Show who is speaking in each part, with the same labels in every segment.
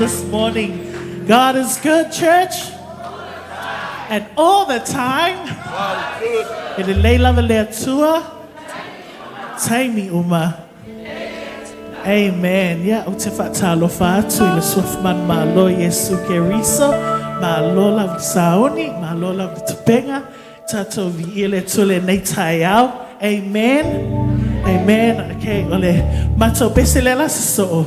Speaker 1: this morning. God is good, church. And all the time. E lelei lava le Atua. Taimi uma. Amen. Ia, ou te faatalofa atu i le Suafa Manumalo Iesu Keriso. Malo lava le sauni, malo lava le tupega. Tatou viia le Atua i lenei taeao. Amen. Amen. Okay, o le matou pese lea la sosoo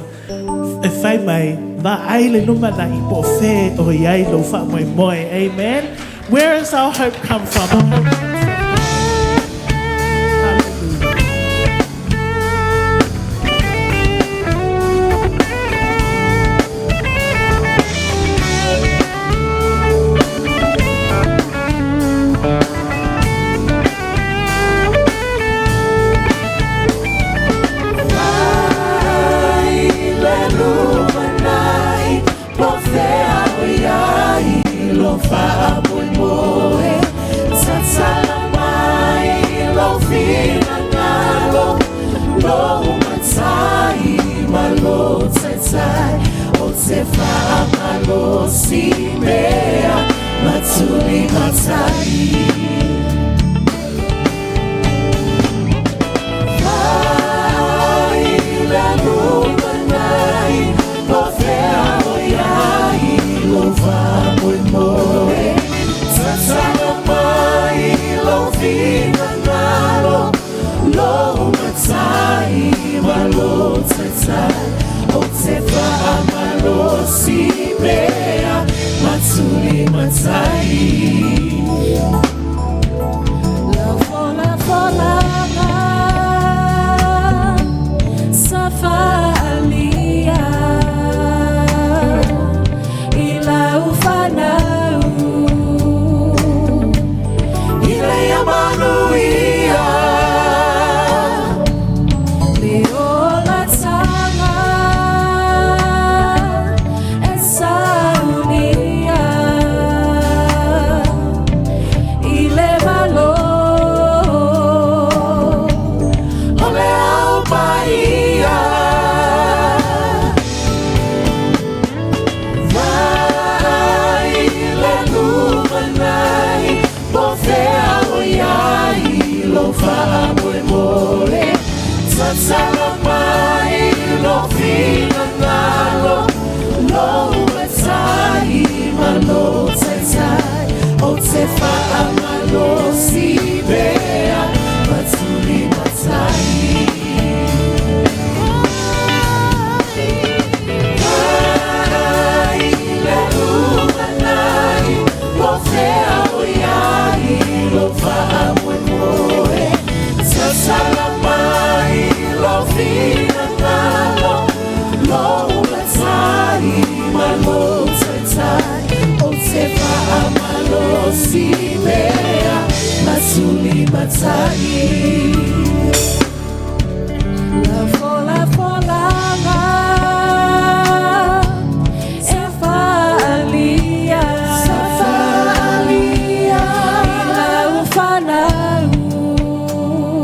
Speaker 1: e fai mai, vaai i le lumanai po o fea o i ai lou faamoemoe. Amen. Where is our hope come from? Our hope comes from God. Hallelujah.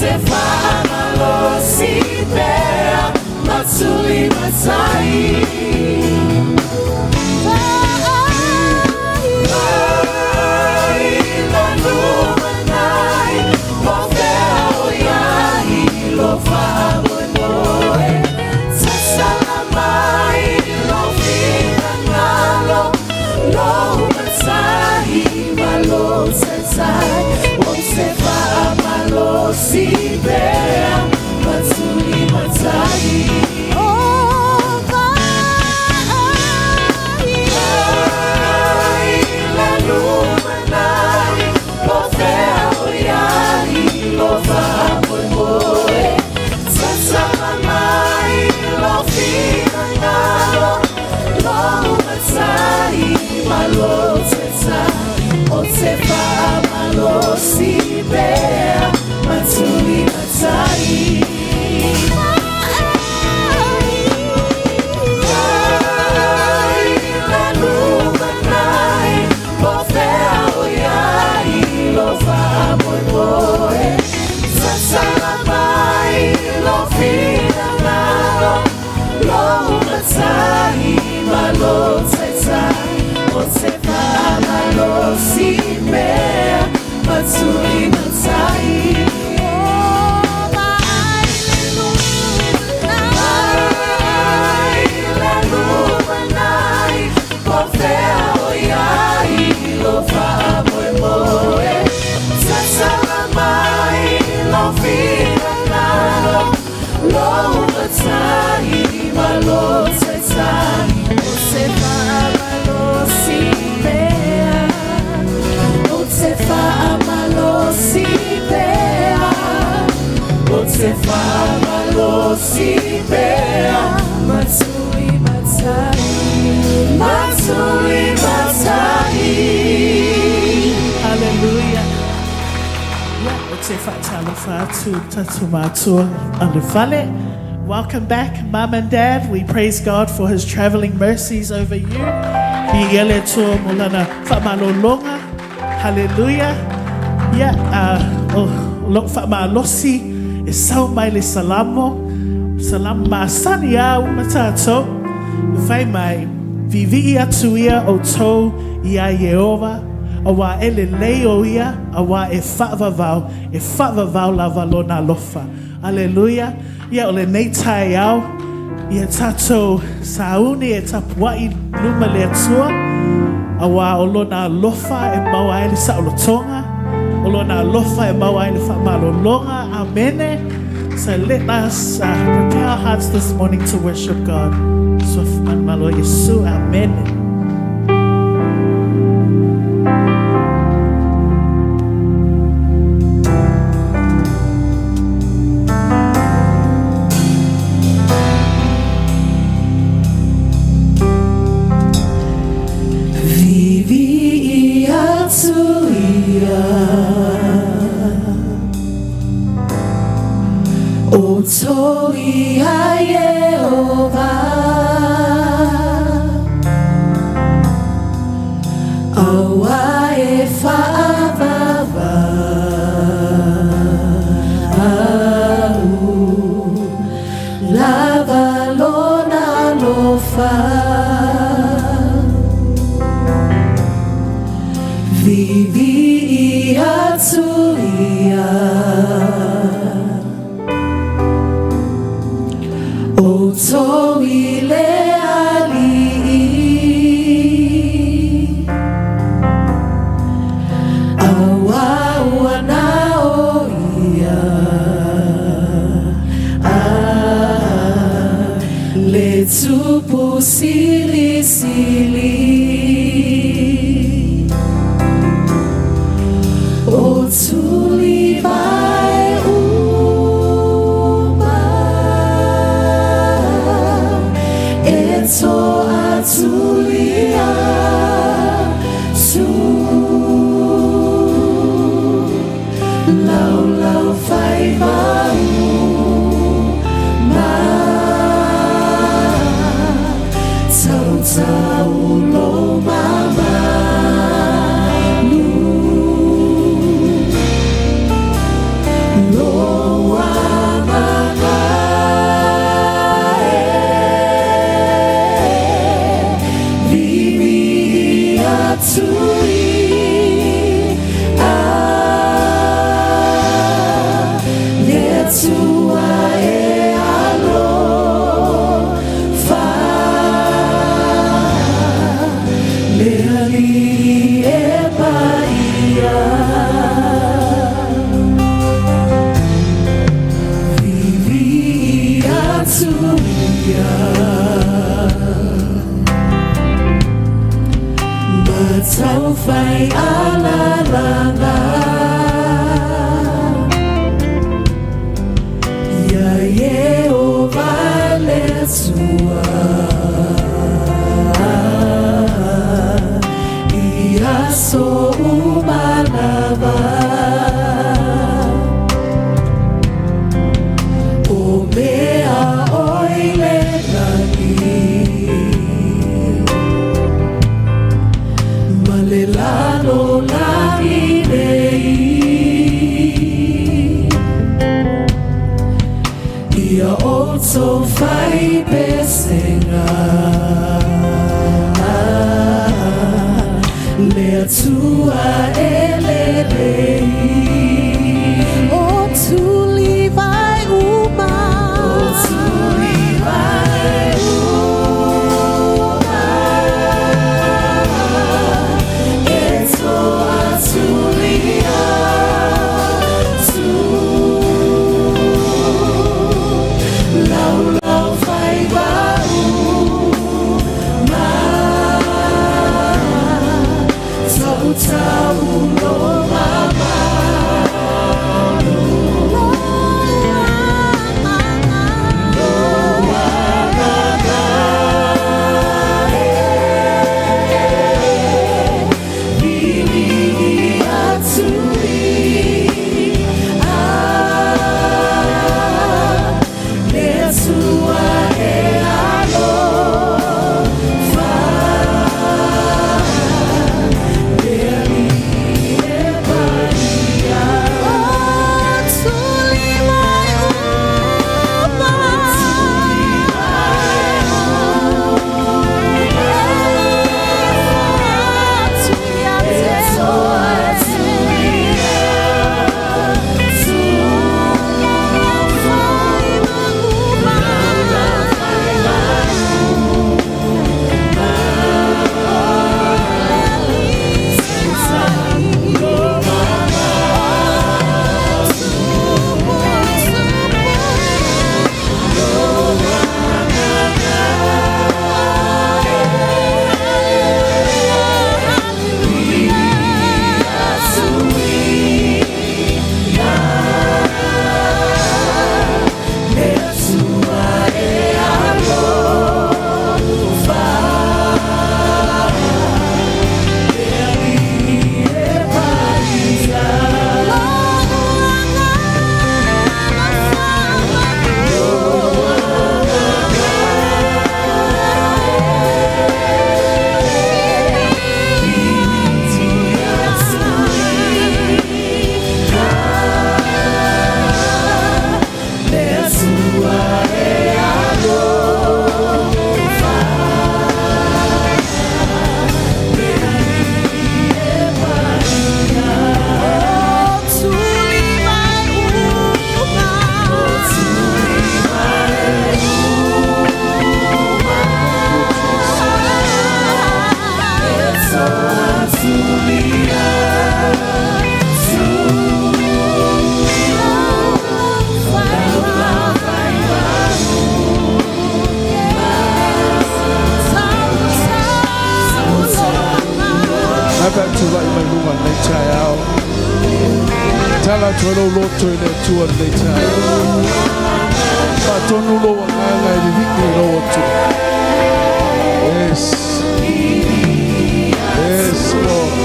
Speaker 1: te whaamalosi pea ma tuli matai. Mai lanu manai, po fea o iai lo faamoemoe. Tasala mai lou finagalo, lou matai ma lou taitai. O te faamalosi pea ma tuli matai. Mai lanu manai, po fea o iai lo faamoemoe. Tatala mai lou finagalo, lou matai ma lou taitai. O te faamalosi pea ma tuli matai. Mai lanu manai, po fea o iai lo faamoemoe. Tatala mai lou finagalo, lou matai ma lou taitai. O te faamalosi pea ma tuli matai. Mai lanu manai, po fea o iai lo faamoemoe. Tatala mai lou finagalo, lou matai ma lou taitai. O te faamalosi pea, o te faamalosi pea, o te faamalosi pea ma tuli matai, ma tuli matai. Hallelujah. Ia, ou te faatalofa atu tatou matua a le fale. Welcome back, Mum and Dad. We praise God for His traveling mercies over you. Viia le Atua mo lana faamalologa. Hallelujah. Ia, o lou faamalosi e sau mai le Salamo, Salamo masani a uma tatou. Fai mai, Viivii atu ia outou iā Ieova, auā e lelei o ia, auā e faavavau, e faavavau lava lona alofa. Aleluia! Ia, o lenei taeao, ia tatou sauni e tapuai i luma le Atua, auā o Lona alofa e maua ai le saolotoga, o Lona alofa e maua ai le faamalologa. Amene. So let us prepare our hearts this morning to worship God. Sof manumalo Iesu. Amene.
Speaker 2: Viivii atu ia Outou iā Ieova, Auā e faavavau Lava lona alofa. Viivii atu ia Outou i le Alii, Auā ua na o ia Le Tupu Silisili. O tuli mai uma e toatulia tu laulau faiva uma tautau. Tui a le Atua e alofa, le Alii e paia. Viviia atu ia. Mataufai alalala Ia Iehova le Atua I aso uma lava O mea oi le lagi Ma le lalolagi nei Ia outou fai pesega Le Atua e lelei
Speaker 1: O tuli vai uma.
Speaker 2: O tuli vai uma E toa tuli atu Lau lau fai vau ma Tau tau lo mama
Speaker 3: Napa tulai mai lunga nei tai ao. Tala atu e lou loto i le Atua lenei taeao. Faatonu lou agaga e vivii i lou Atua. Yes. Yes, Lord.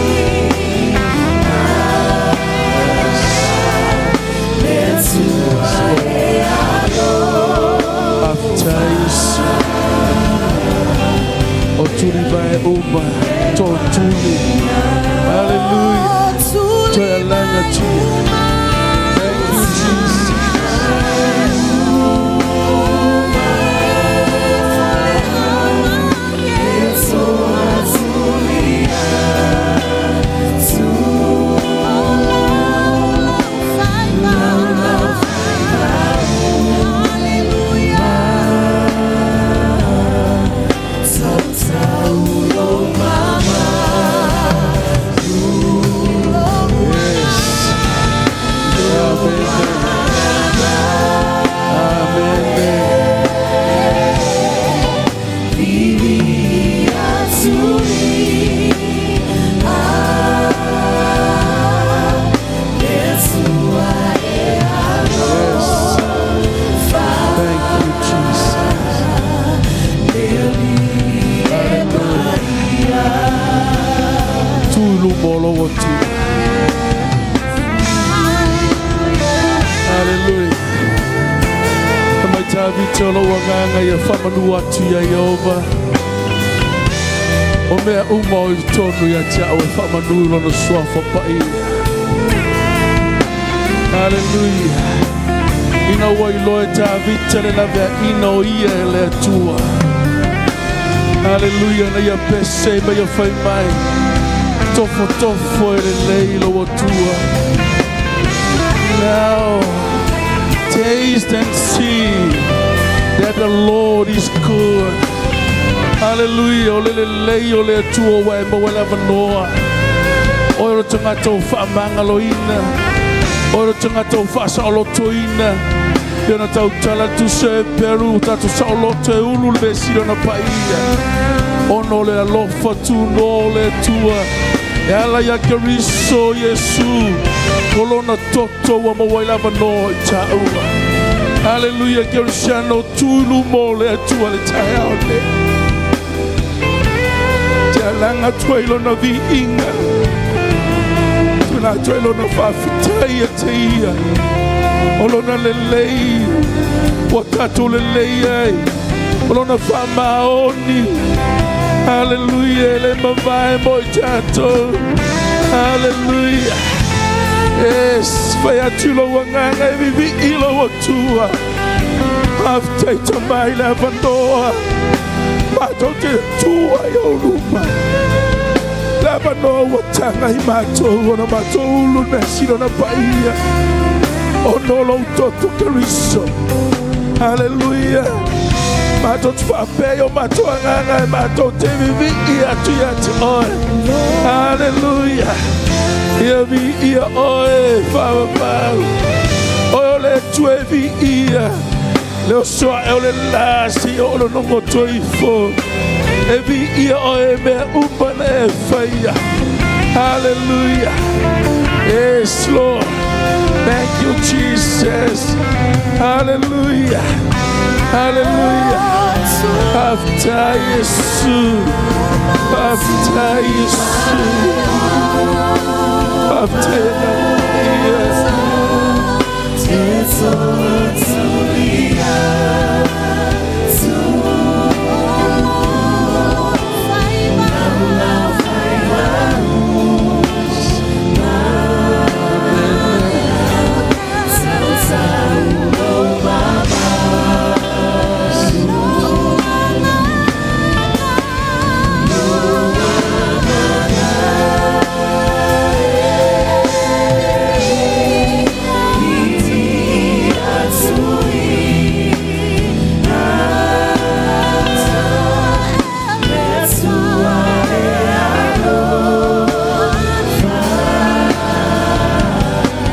Speaker 3: Yes. Yes, Lord. Faafetai Iesu. O tuli vai uma, tō tuli. Hallelujah. Toe alanga tua. Thank you, Jesus. Tavita o lou agaga ia faamanu atu iā Ieova. O mea uma o i totonu ia te au e faamanu i Lona Suafa Paia. Aleluia. Ina ua iloa e Tavita le laveaiina o ia e le Atua. Aleluia, na ia pese ma ia fai mai, tofotofo e lelei lou Atua. Now, taste and see that the Lord is good. Hallelujah, o le lelei o le Atua ua e maua le avanoa. Oe o le tagata ua faamagaloina. Oe o le tagata ua faasaolotoina. E ona tautala tusa e peru tatou saoloto e ulu le measili ona paia. Ona o le alofa tunoa o le Atua e ala ia Keriso Iesu ko lona toto ua maua ai le avanoa i taua. Aleluia Kerisiano tu i luma o le Atua le taeao nei. Te alaga atu ai lona viiga. Tula atu ai lona faafetai ia te ia. O lona lelei ua tatou lelei ai. O lona faamaoni. Haleluia, e le mavae mo i tatou. Haleluia. Yes, fai atu lou agaga e vivii lou Atua. Faafetai tama i le avanoa. Matou te tu ai ou luma. Le avanoa ua taga i matou ona matou ulu le mea sili ona paia. Ona o lou toto Keriso. Haleluia. Matou te faapea i o matou agaga e matou te vivii atu ia te oe. Haleluia. Ia viia oe faavavau. Oe o le Atua e viia. Le oso ae o le la seia oo lona goto ifo. E viia oe i mea uma na e faia. Hallelujah. Yes, Lord. Thank you, Jesus. Hallelujah. Hallelujah. Faafetai Iesu. Faafetai Iesu. Faafetai Agaga.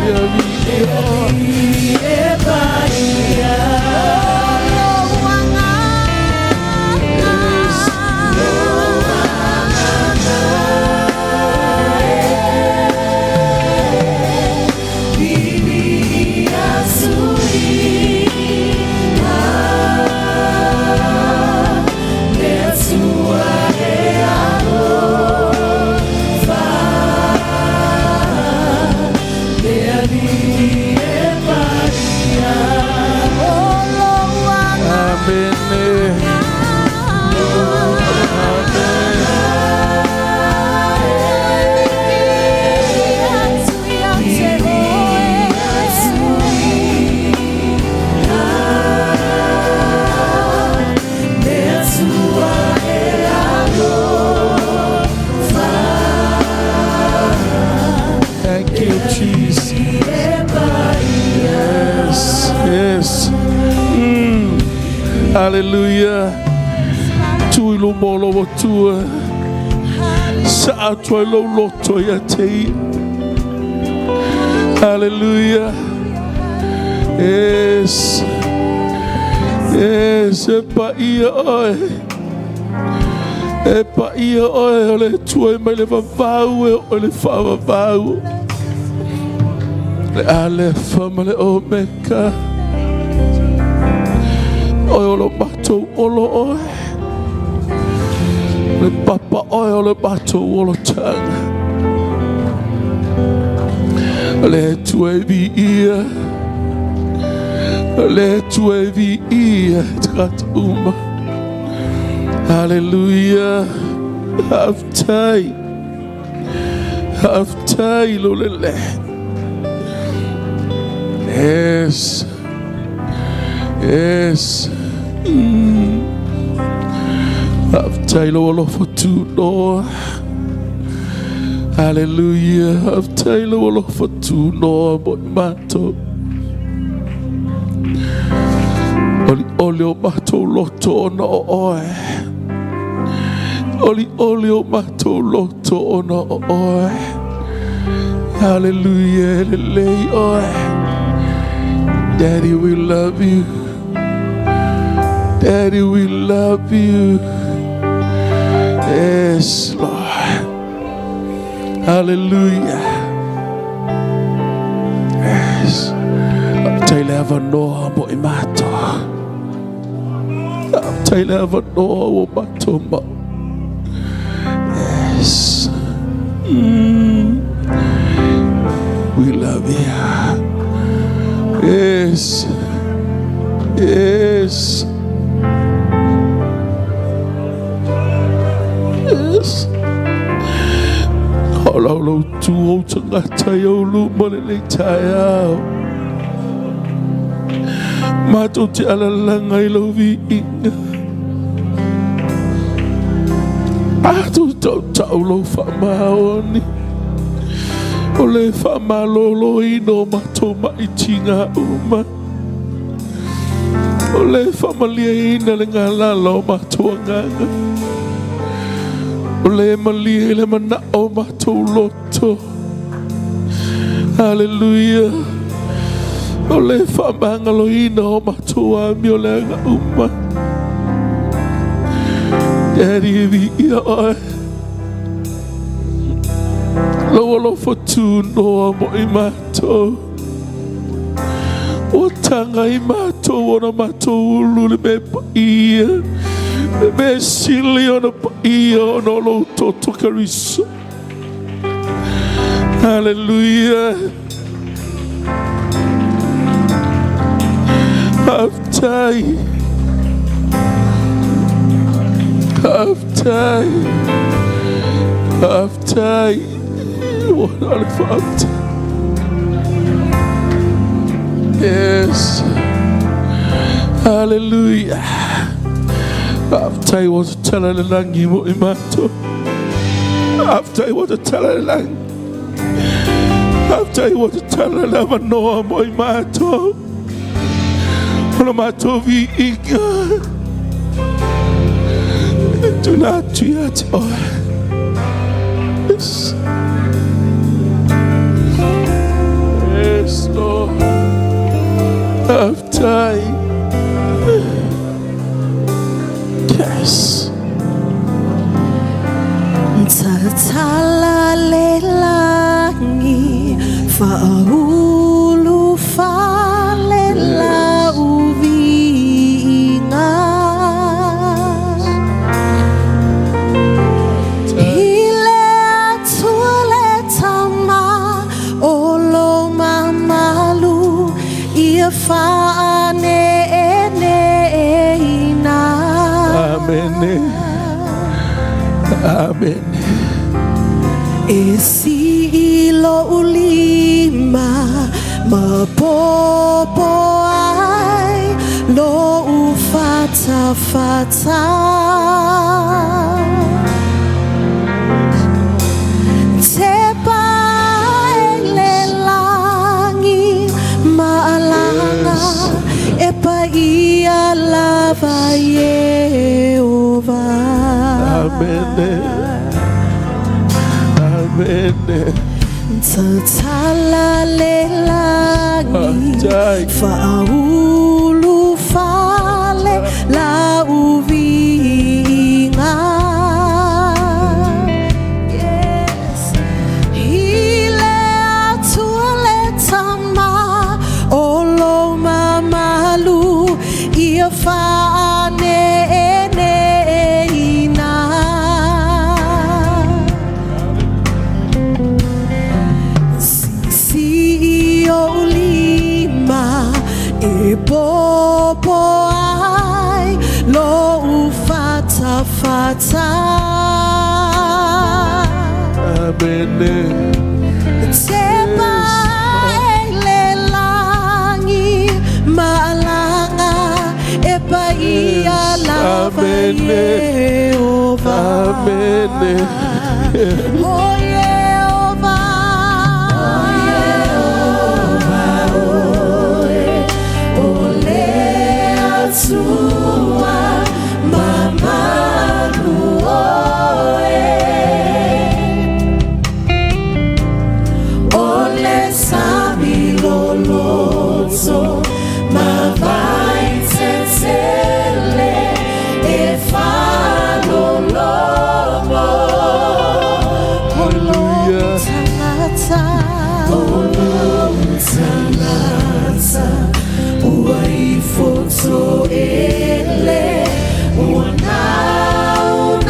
Speaker 3: Ia viia oe. Amene. Amene. Thank you, Jesus. Yes, yes. Hallelujah. Tu i luma o lou Atua. Saa atu ai lou loto ia te ia. Hallelujah. Yes. Yes, e paia oe. E paia oe o le Atua e mai le vavau e oo i le faavavau. Le Alefa ma le Omeka. Oe o lo matou olo oe. Le papa oe o le matou olotaga. O le Atua e viia. O le Atua e viia e tagata uma. Haleluia. Faafetai. Faafetai lo lele. Yes. Yes. Faafetai lou alofa tunoa. Haleluia. Faafetai lou alofa tunoa mo i matou. Olioli o matou loto ona o oe. Olioli o matou loto ona o oe. Haleluia, e lelei oe. Daddy, we love you. Daddy, we love you. Yes, Lord. Hallelujah. Yes. Faafetai le avanoa mo i matou. Faafetai le avanoa ua matou mau. Yes. We love you. Yes. Yes. Yes. O lau lau tu ou tagata i ou luma lenei taeao. Matou te alalaga i lau viiga. Matou tautau lou faamaoni. O le faamaloloina o matou maitiga uma. O le faamalieina le galala o matou agaga. O le malie le manao o matou loto. Haleluia. O le faamagaloina o matou amioleaga uma. Daddy, e viia oe. Lou alofa tunoa mo i matou. Ua taga i matou ona matou ulu le mea paia. Le mea sili ona paia ona o lou toto Keriso. Haleluia. Faafetai. Faafetai. Faafetai. Ua na le faafetai. Yes. Hallelujah. Faafetai ua tatala le lagi mo i matou. Faafetai ua tatala le lagi. Faafetai ua tatala le avanoa mo i matou. O le matou viiga. E tuuina atu ia te oe. Yes. Yes, Lord. Faafetai. Yes.
Speaker 2: Tatala le lagi faaulu fale lau viiga. I le Atua le Tama o lo mamalu ia faaneeneeina.
Speaker 3: Amene. Amene.
Speaker 2: E sii lou lima ma popo ai lou fatafata. Tepa ai le lagi ma alaga e paia lava Ieova.
Speaker 3: Amene. Amene.
Speaker 2: Tatala le lagi
Speaker 3: Faafetai.
Speaker 2: faaulu fale lau viiga. Yes. I le Atua le Tama o lo mamalu ia faaneeneeina. Sii ou lima e maopopo ai lou fatafata.
Speaker 3: Amene.
Speaker 2: Tepa e le lagi malaga e paia lava
Speaker 3: Amene.
Speaker 2: Ieova.
Speaker 3: Amene.
Speaker 2: O Ieova, Ieova oe, o le Atua mamalu oe. O le sami loloto ma vai tetele e faalologo.
Speaker 3: Hallelujah.
Speaker 2: Tagata, o lou tagata, ua ifo toele, ua naunau.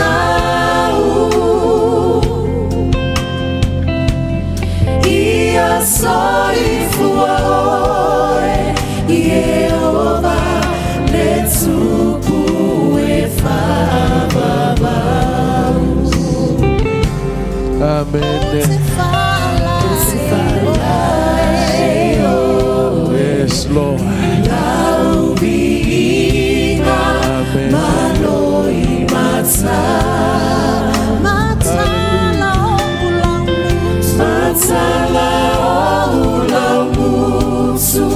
Speaker 2: Ia soifua oe, Ieova, le Tupu e faavavau.
Speaker 3: Amene. Yes, Lord. Amen.
Speaker 2: Matala o laumutu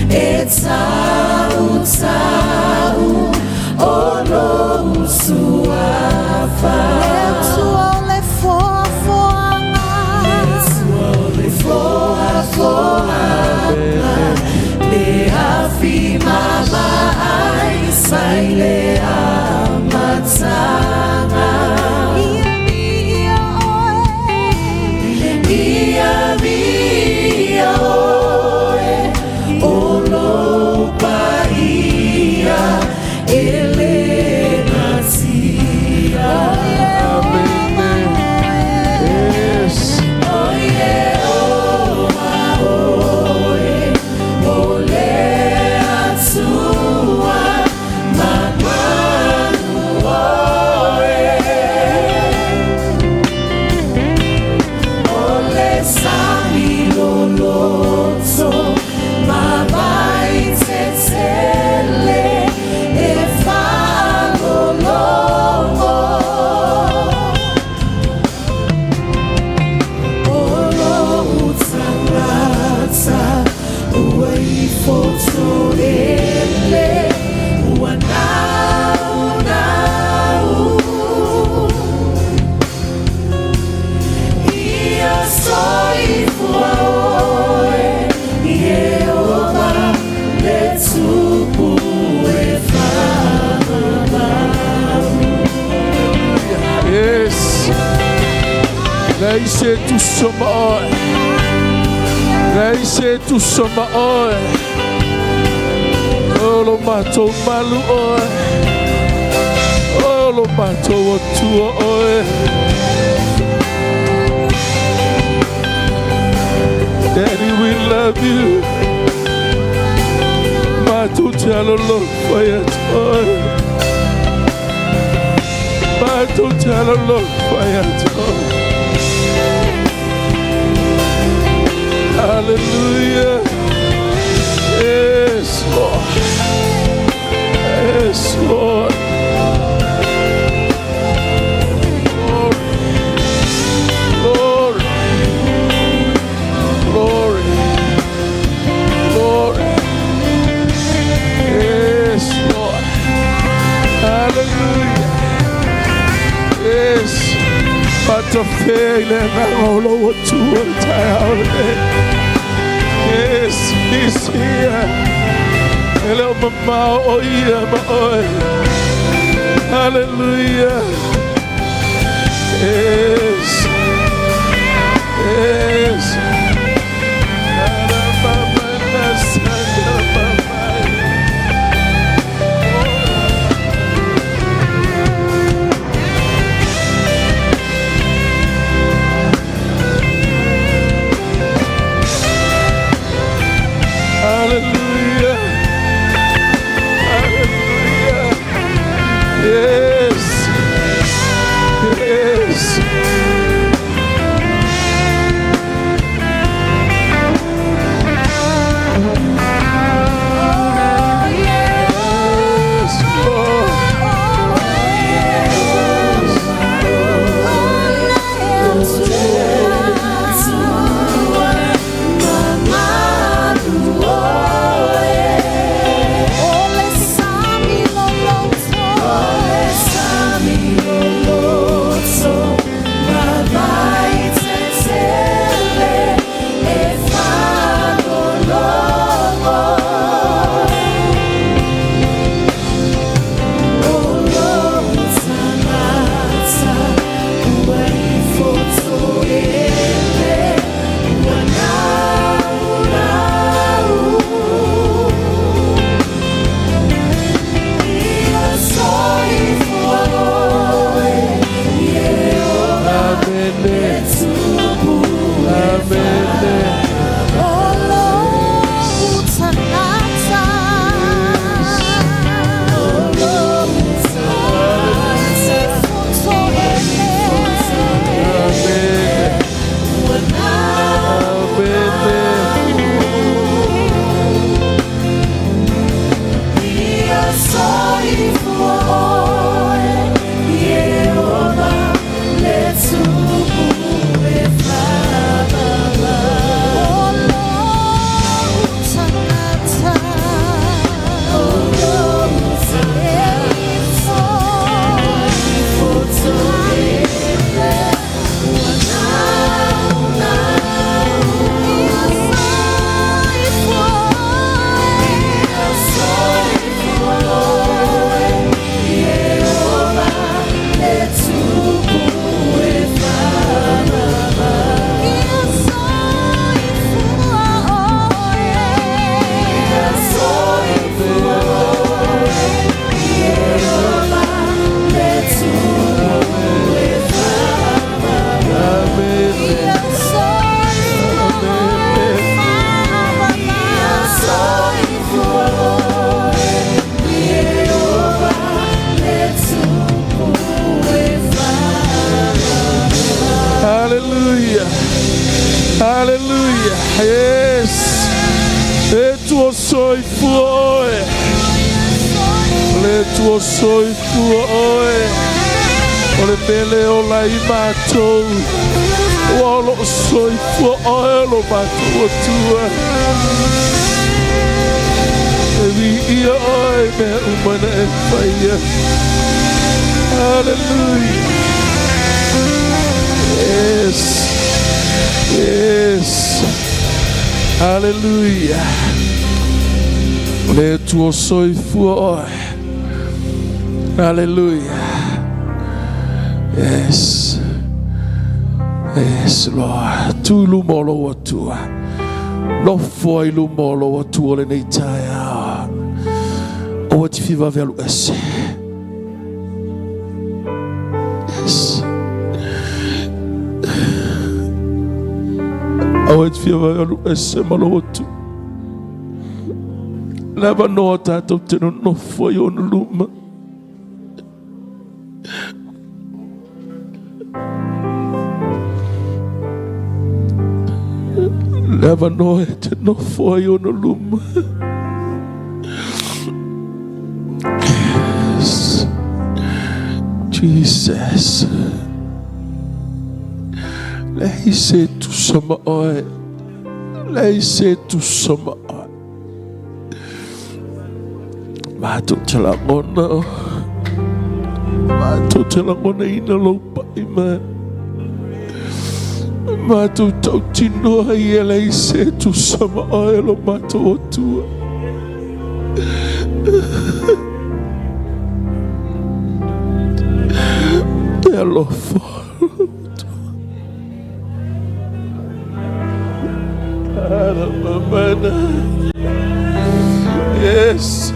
Speaker 2: e tau tau o lou suafa. Le Atua o le foafoaga. Le foafoaga. Le afi mamaai sa i le amataga. Ia viia oe. Ia viia oe, o lou paia e le natia.
Speaker 3: Amen. Yes.
Speaker 2: O Ieova oe, o le Atua mamalu oe. O le sami loloto ma vai tetele e faalologo. O lou tagata ua ifo toele ua naunau. Ia soifua oe, Ieova, le Tupu e faavavau.
Speaker 3: Yes. Leai se tusa ma oe. Leai se tusa ma oe. O lo matou malu oe. O lo matou Atua oe. Daddy, we love you. Matou te alolofa ia te oe. Matou te alolofa ia te oe. Hallelujah. Yes, Lord. Yes, Lord. Glory. Glory. Glory. Glory. Yes, Lord. Hallelujah. Yes. Faatafea i le agaga o lou Atua le taeao lenei. Yes, he's here. E le o mamao o ia ma oe. Hallelujah. Yes. Yes. Hallelujah. Yes. Le Atua soifua oe. Le Atua soifua oe. O le mea lea e ola ai matou. Ua o lo o soifua oe o lo matou Atua. E viia oe i mea uma na e faia. Hallelujah. Yes. Yes. Hallelujah. Le Atua soifua oe. Hallelujah. Yes. Yes, Lord. Tu i luma o lou Atua. Nofo ai luma o lou Atua lenei taeao. Aua te fia vave alu ese. Yes. Aua te fia vave alu ese ma lou Atua. Le avanoa tatou te nonofo ai ona luma. Le avanoa e te nofo ai ona luma. Yes. Jesus. Leai se tusa ma oe. Leai se tusa ma oe. Matou te lagona, matou te lagonaina lou pai mai. Matou tautino ai e leai se tusa ma oe lo matou Atua. Te alofa. Yes.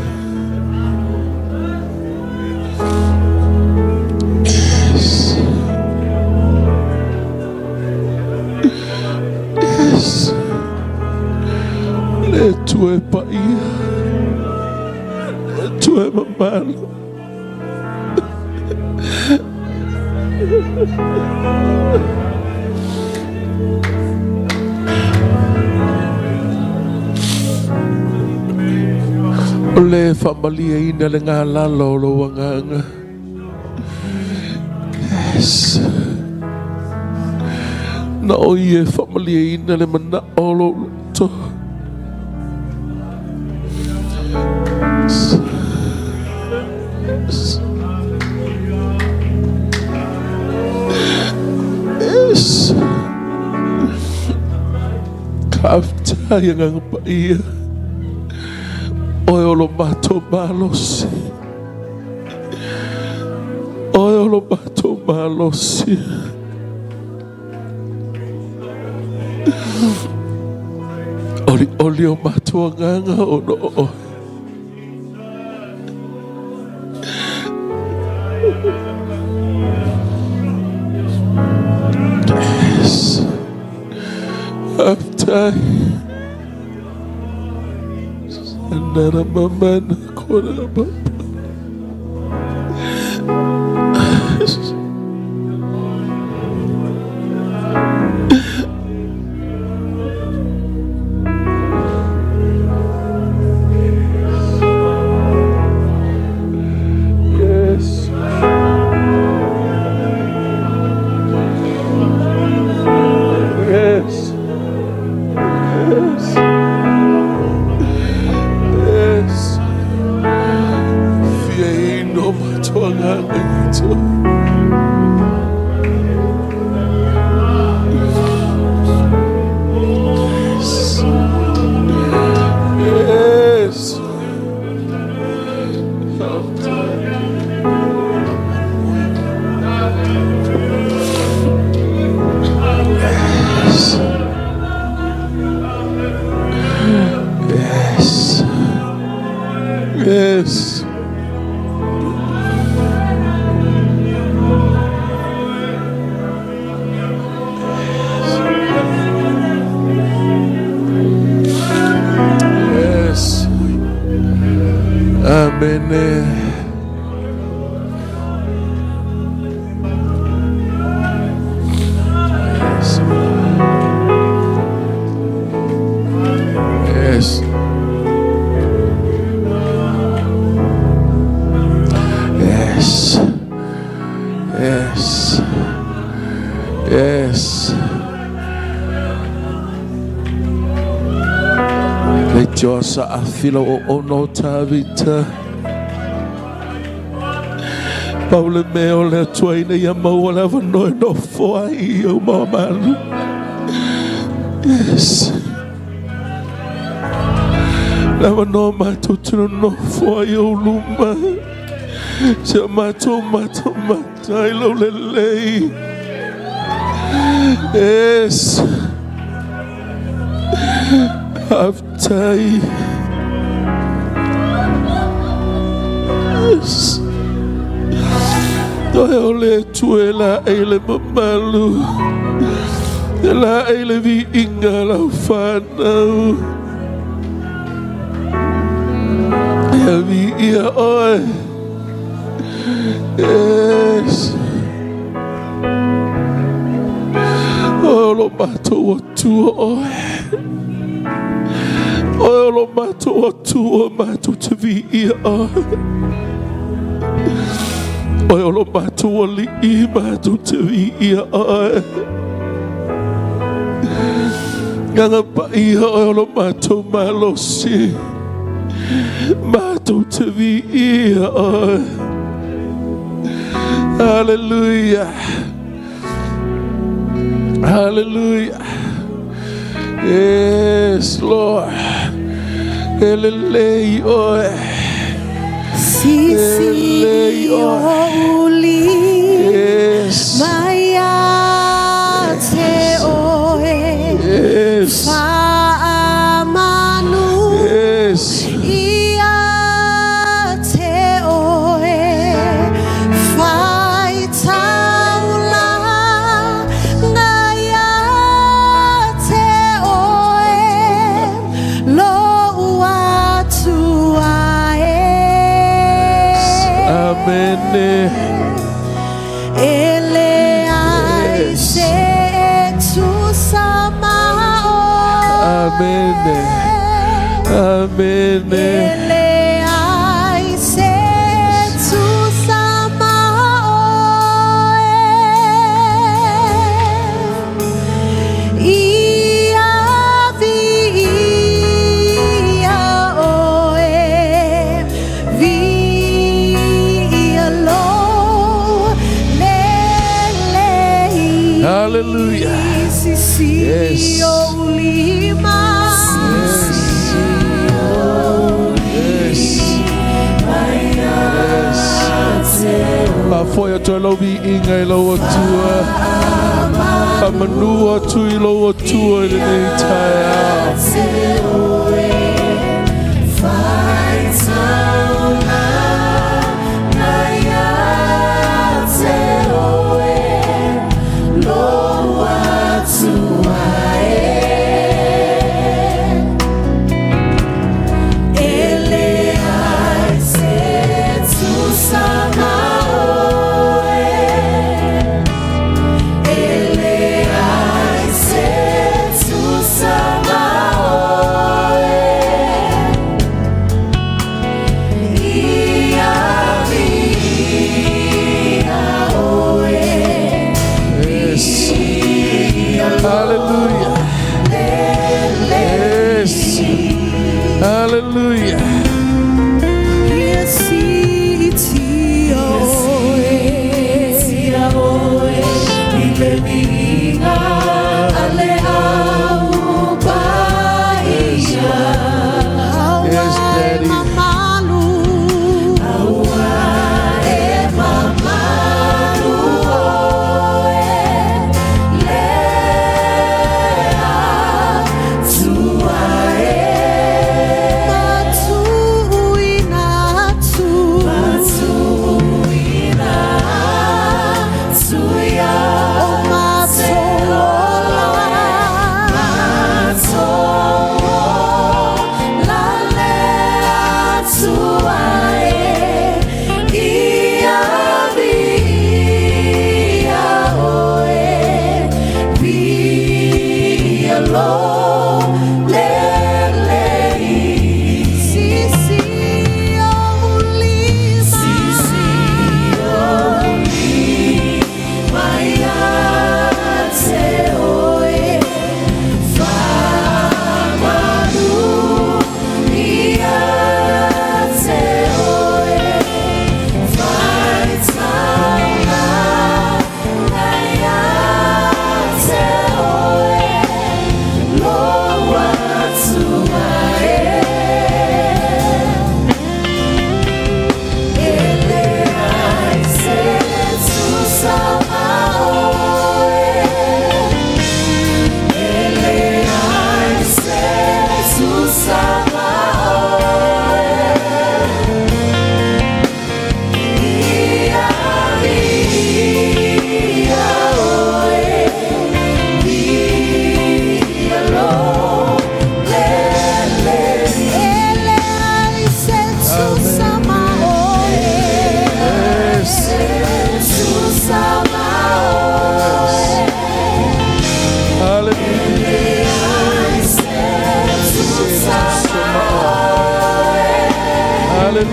Speaker 3: Yes. Yes. Le Atua e paia. Le Atua e mamalu. O le faamalieina le galala o lou agaga. Yes. Na o ia e faamalieina le manao o lou loto. Yes. Faafetai Agaga Paia. Oe o lo matou malosi. Oe o lo matou malosi. Olioli o matou agaga ona o oe. Yes. Faafetai. Nara mamana kora papa. Yes. Yes. Yes. Yes. Fia ino matou agaga i Atua. Yes. Yes. Yes. Yes. Yes. Yes. Amene. Yes. Saafi lau auauna o Tavita. Pau le mea o le Atua ina ia maua le avanoa e nofo ai i ou maomalu. Yes. Le avanoa matou te nonofo ai i ou luma. Se o matou matamata ai lou lelei. Yes. Faafetai. Yes. Oe o le Atua e laei le mamalu, e laei le viiga a lau fanau. Ia viia oe. Yes. Oe o lo matou Atua oe. Oe o lo matou Atua matou te viia oe. Oe o lo matou Alii matou te viia oe. Agaga Paia oe o lo matou malosi. Matou te viia oe. Hallelujah. Hallelujah. Yes, Lord. E lelei oe.
Speaker 2: Sisi
Speaker 3: E lelei oe.
Speaker 2: o uli
Speaker 3: Yes.
Speaker 2: mai ia te oe
Speaker 3: Yes.
Speaker 2: Faamanu
Speaker 3: Yes.
Speaker 2: ia te oe Faitaulaga ia te oe Lou Atua e
Speaker 3: Amen.
Speaker 2: E leai
Speaker 3: Yes.
Speaker 2: se tusa ma oe
Speaker 3: Amen. Amen.
Speaker 2: E leai se tusa ma oe Ia viia oe Viia lou lelei
Speaker 3: Hallelujah.
Speaker 2: Sisi
Speaker 3: Yes.
Speaker 2: o lima
Speaker 3: Yes. Yes. Yes. Faafoi atu ai lau viiga i lou Atua. Faamanu atu i lou Atua i lenei taeao.
Speaker 2: Faitaulaga ia te oe Lou Atua e E leai se tusa ma oe E leai se tusa ma oe.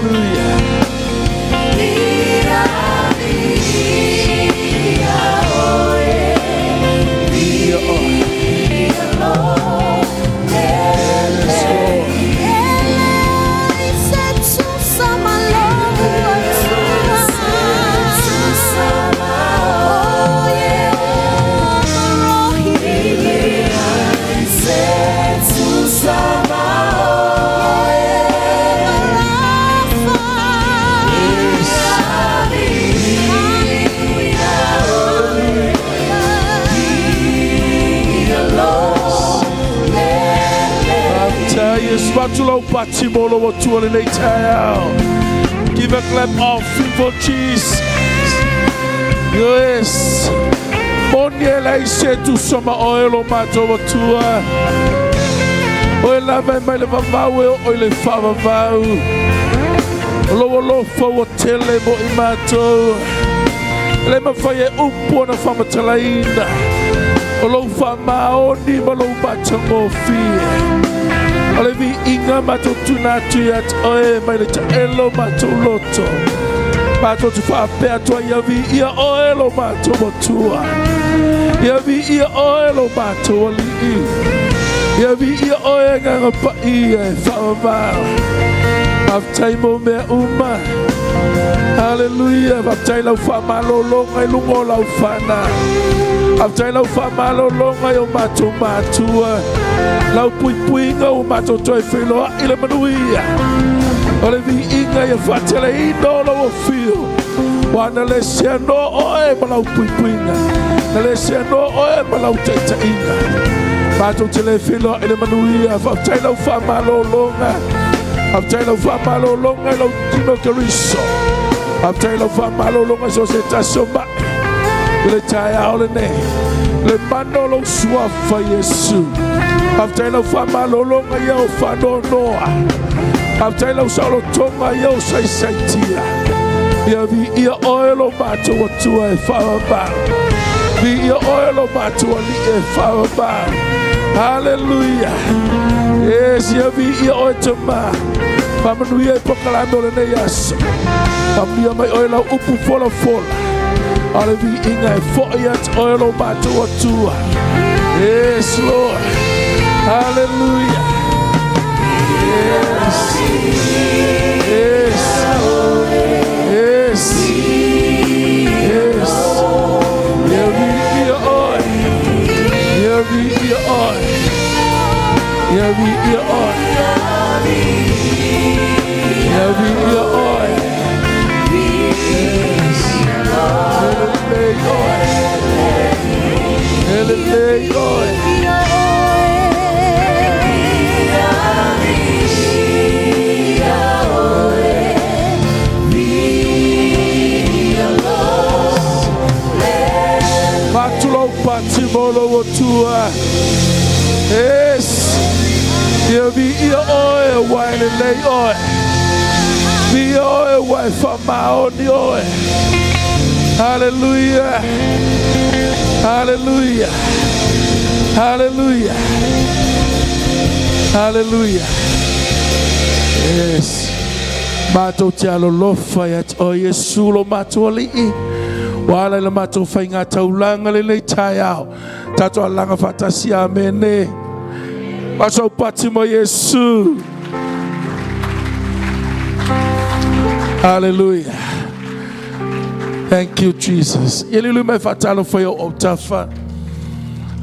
Speaker 3: Hallelujah. Ia oe. Yes, Lord. Faafetai Iesu atu lau pati mo lou Atua lenei taeao. Give a clap offering for Jesus. Yes. Moni e leai se tusa ma oe lo matou Atua. Oe lava e mai le vavau e oo i le faavavau. O lou alofa ua tele mo i matou. E le mafai e upu ona faamatalaina. O lou faamaoni ma lou matagofie. O le viiga matou tuuina atu ia te oe mai le taelo o matou loto. Matou te faapea atu ai, ia viia oe lo matou Atua. Ia viia oe lo matou Alii. Ia viia oe Agaga Paia e faavavau. Faafetai mo mea uma. Haleluia. Faafetai lau faamalologa i luga o lau fanau. Faafetai lau faamalologa i o matou matua. Lau puipuiga ua matou toe feiloai le manuia. O le viiga ia faateleina o lou afio. Ua na le seanoa oe ma lau puipuiga. Na le seanoa oe ma lau taitaiga. Matou te le feiloai le manuia. Faafetai lau faamalologa. Faafetai lau faamalologa i lau tino Keriso. Faafetai lau faamalologa i so o se tasi o mai i le taeao lenei. Le mana o lou suafa Iesu. Faafetai lau faamalologa ia o faanoanoa. Faafetai lau saolotoga ia o saisaitia. Ia viia oe lo matou Atua e faavavau. Viia oe lo matou Alii e faavavau. Haleluia. Yes, ia viia oe Tama. Faamanuia i polokalame o lenei aso. Faamanuia mai oe lau upu folafola. A le viiga e foi ia te oe lo matou Atua. Yes, Lord. Hallelujah. Yes. Yes. Yes. Yes. Ia viia oe. Ia viia oe. Ia viia oe. Ia viia oe. Yes. E lelei oe. E lelei oe. Fa'atu lou pati mo lou Atua. Yes. Ia viia oe ua e lelei oe. Viia oe ua e faamaoni oe. Hallelujah. Hallelujah. Hallelujah. Hallelujah. Yes. Matou te alolofa ia te oe Iesu lo matou Alii. Ua ala i le matou faiga taulaga lenei taeao. Tatou alaga faatasi amene. Matou pati mo Iesu. Hallelujah. Thank you, Jesus. Ia liuliu mai faatalofa i ou autafa.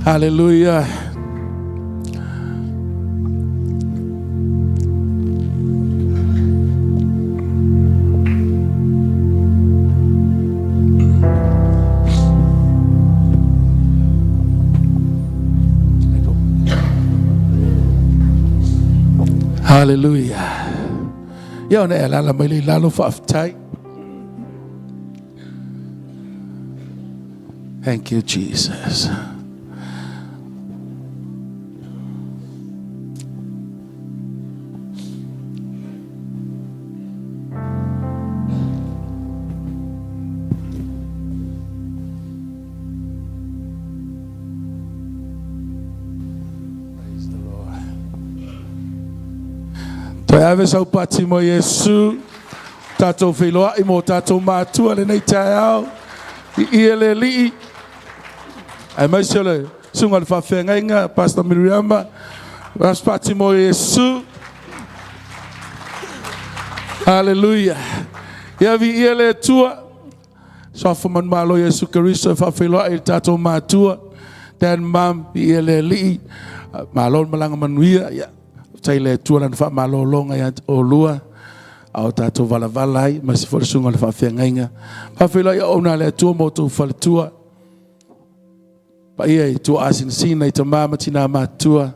Speaker 3: Hallelujah. Hallelujah. Ia ona e alala mai le i lalo faafetai. Thank you, Jesus. Praise the Lord. Toe ave sau pati mo Iesu. Tatou feiloai ma o tatou matua i lenei taeao. Viia le Alii, aemaise o le susuga i le faafeagaiga, Pastor Miriama, Raspati mo Iesu. Haleluia. Ia viia le Atua. Suafa manumalo Iesu Keriso e faafeiloai i le tatou matua. Dad and Mom, viia le Alii. Malo le malaga manuia. Ia, faafetai i le Atua i Lana faamalologa ia te oulua a o tatou valavala ai, aemaise foi le susuga i le faafeagaiga. Faafeiloai auauna a le Atua ma outou faletua. Paia i tuaasinasina i tama ma tina matutua,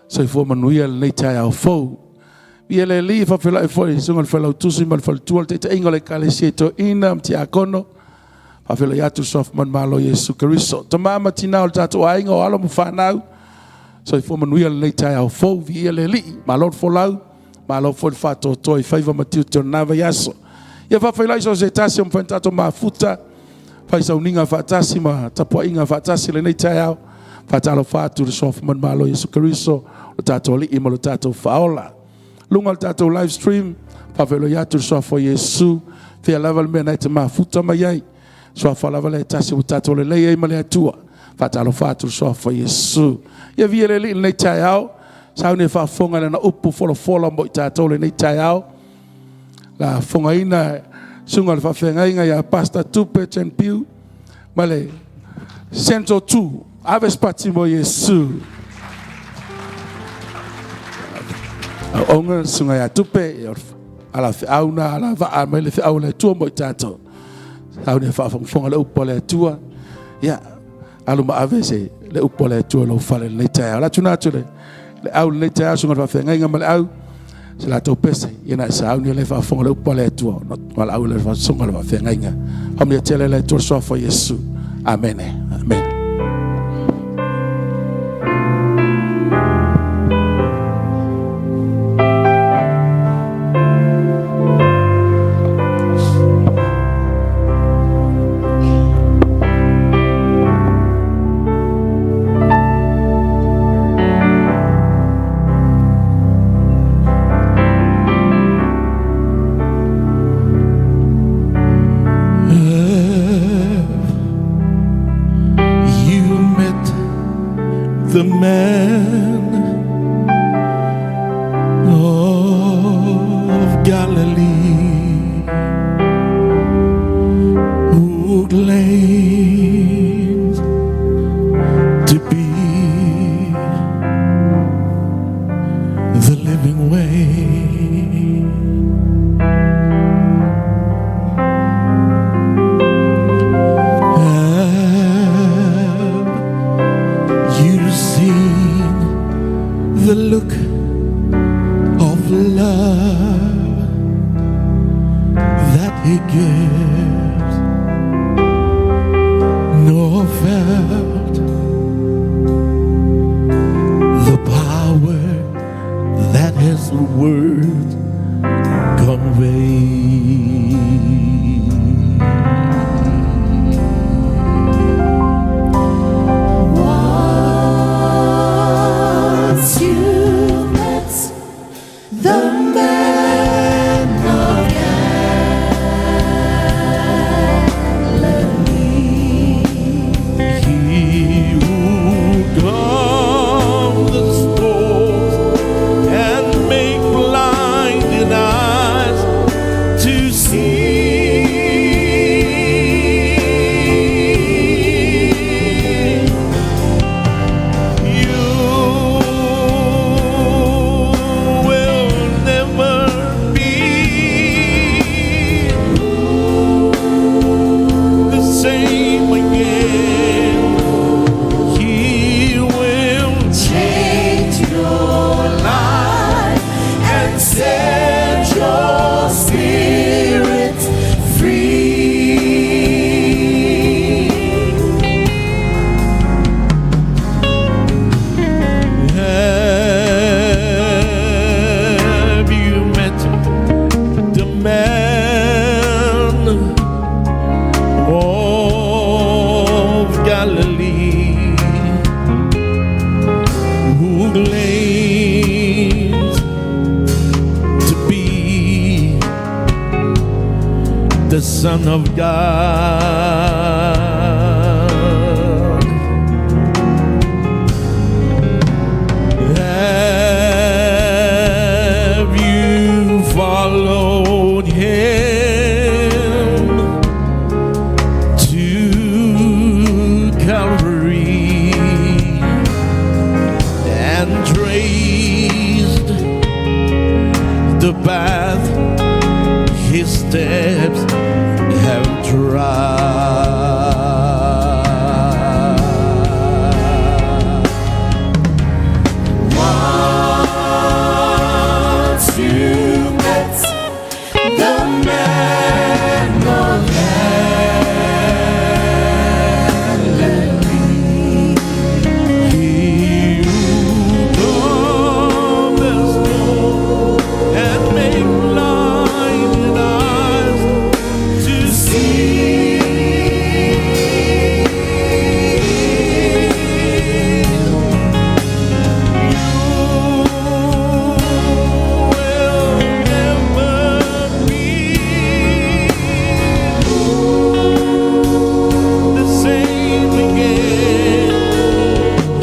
Speaker 3: soifua manuia lenei taeao fou. Viia le Alii, faafeiloai foi i le susuga i le Failautusi ma le faletua, le taitaiga o le Ekalesia i Toeaina ma Tiakono. Faafeiloai atu le Suafa manumalo o Iesu Keriso. Tama ma tina o le tatou aiga o alo ma fanau, soifua manuia lenei taeao fou. Viia le Alii, malo le folau, malo foi le faatoatoa i faiva ma tiute o lena vaiaso. Ia faafeiloai so o se tasi o mafai ona tatou mafuta, fai sauniga faatasi ma tapuaiga faatasi i lenei taeao. Faatalofa atu i le Suafa manumalo o Iesu Keriso, lo tatou Alii ma lo tatou Faaola. Luga o le tatou live stream, faafeiloai atu i le Suafa o Iesu, fea lava le mea na e te mafuta mai ai, Suafa lava lea e tasi ua tatou lelei ai ma le Atua. Faatalofa atu i le Suafa o Iesu. Ia viia le Alii i lenei taeao, sauni e faafofoga i lana upu folafola mo i tatou lenei taeao. La fofogaina susuga i le faafeagaiga ia Pastor Tupe Chen Piu ma le Central 2. Ave se pati mo Iesu. Auauna le susuga ia Tupe, ala feau na ala vaa mai le feau a le Atua mo i tatou. Sauni e faafogafoga le upu a le Atua. Ia, alu ma ave se le upu a le Atua i lou fale i lenei taeao. O le atu na atu le au i lenei taeao, susuga i le faafeagaiga ma le au, se latou pese, ia na e sauni le faafofoga le upu a le Atua. Valaau le susuga i le faafeagaiga. Faamanuia tele le Atua i le suafa o Iesu. Amene. Amene.
Speaker 1: Have you met the man of Galilee who claims to be the living way? Have you seen the look of love that he gives? Nor felt the power that his words convey.
Speaker 2: Once you met the man of Galilee,
Speaker 1: He who calmed the storms and make blinded eyes to
Speaker 4: the Son of God. Have you followed him to Calvary and traced the path his steps have trod?
Speaker 2: Once you met the man of Galilee,
Speaker 4: He who cometh low and make blinded eyes to see. You will never be the same again.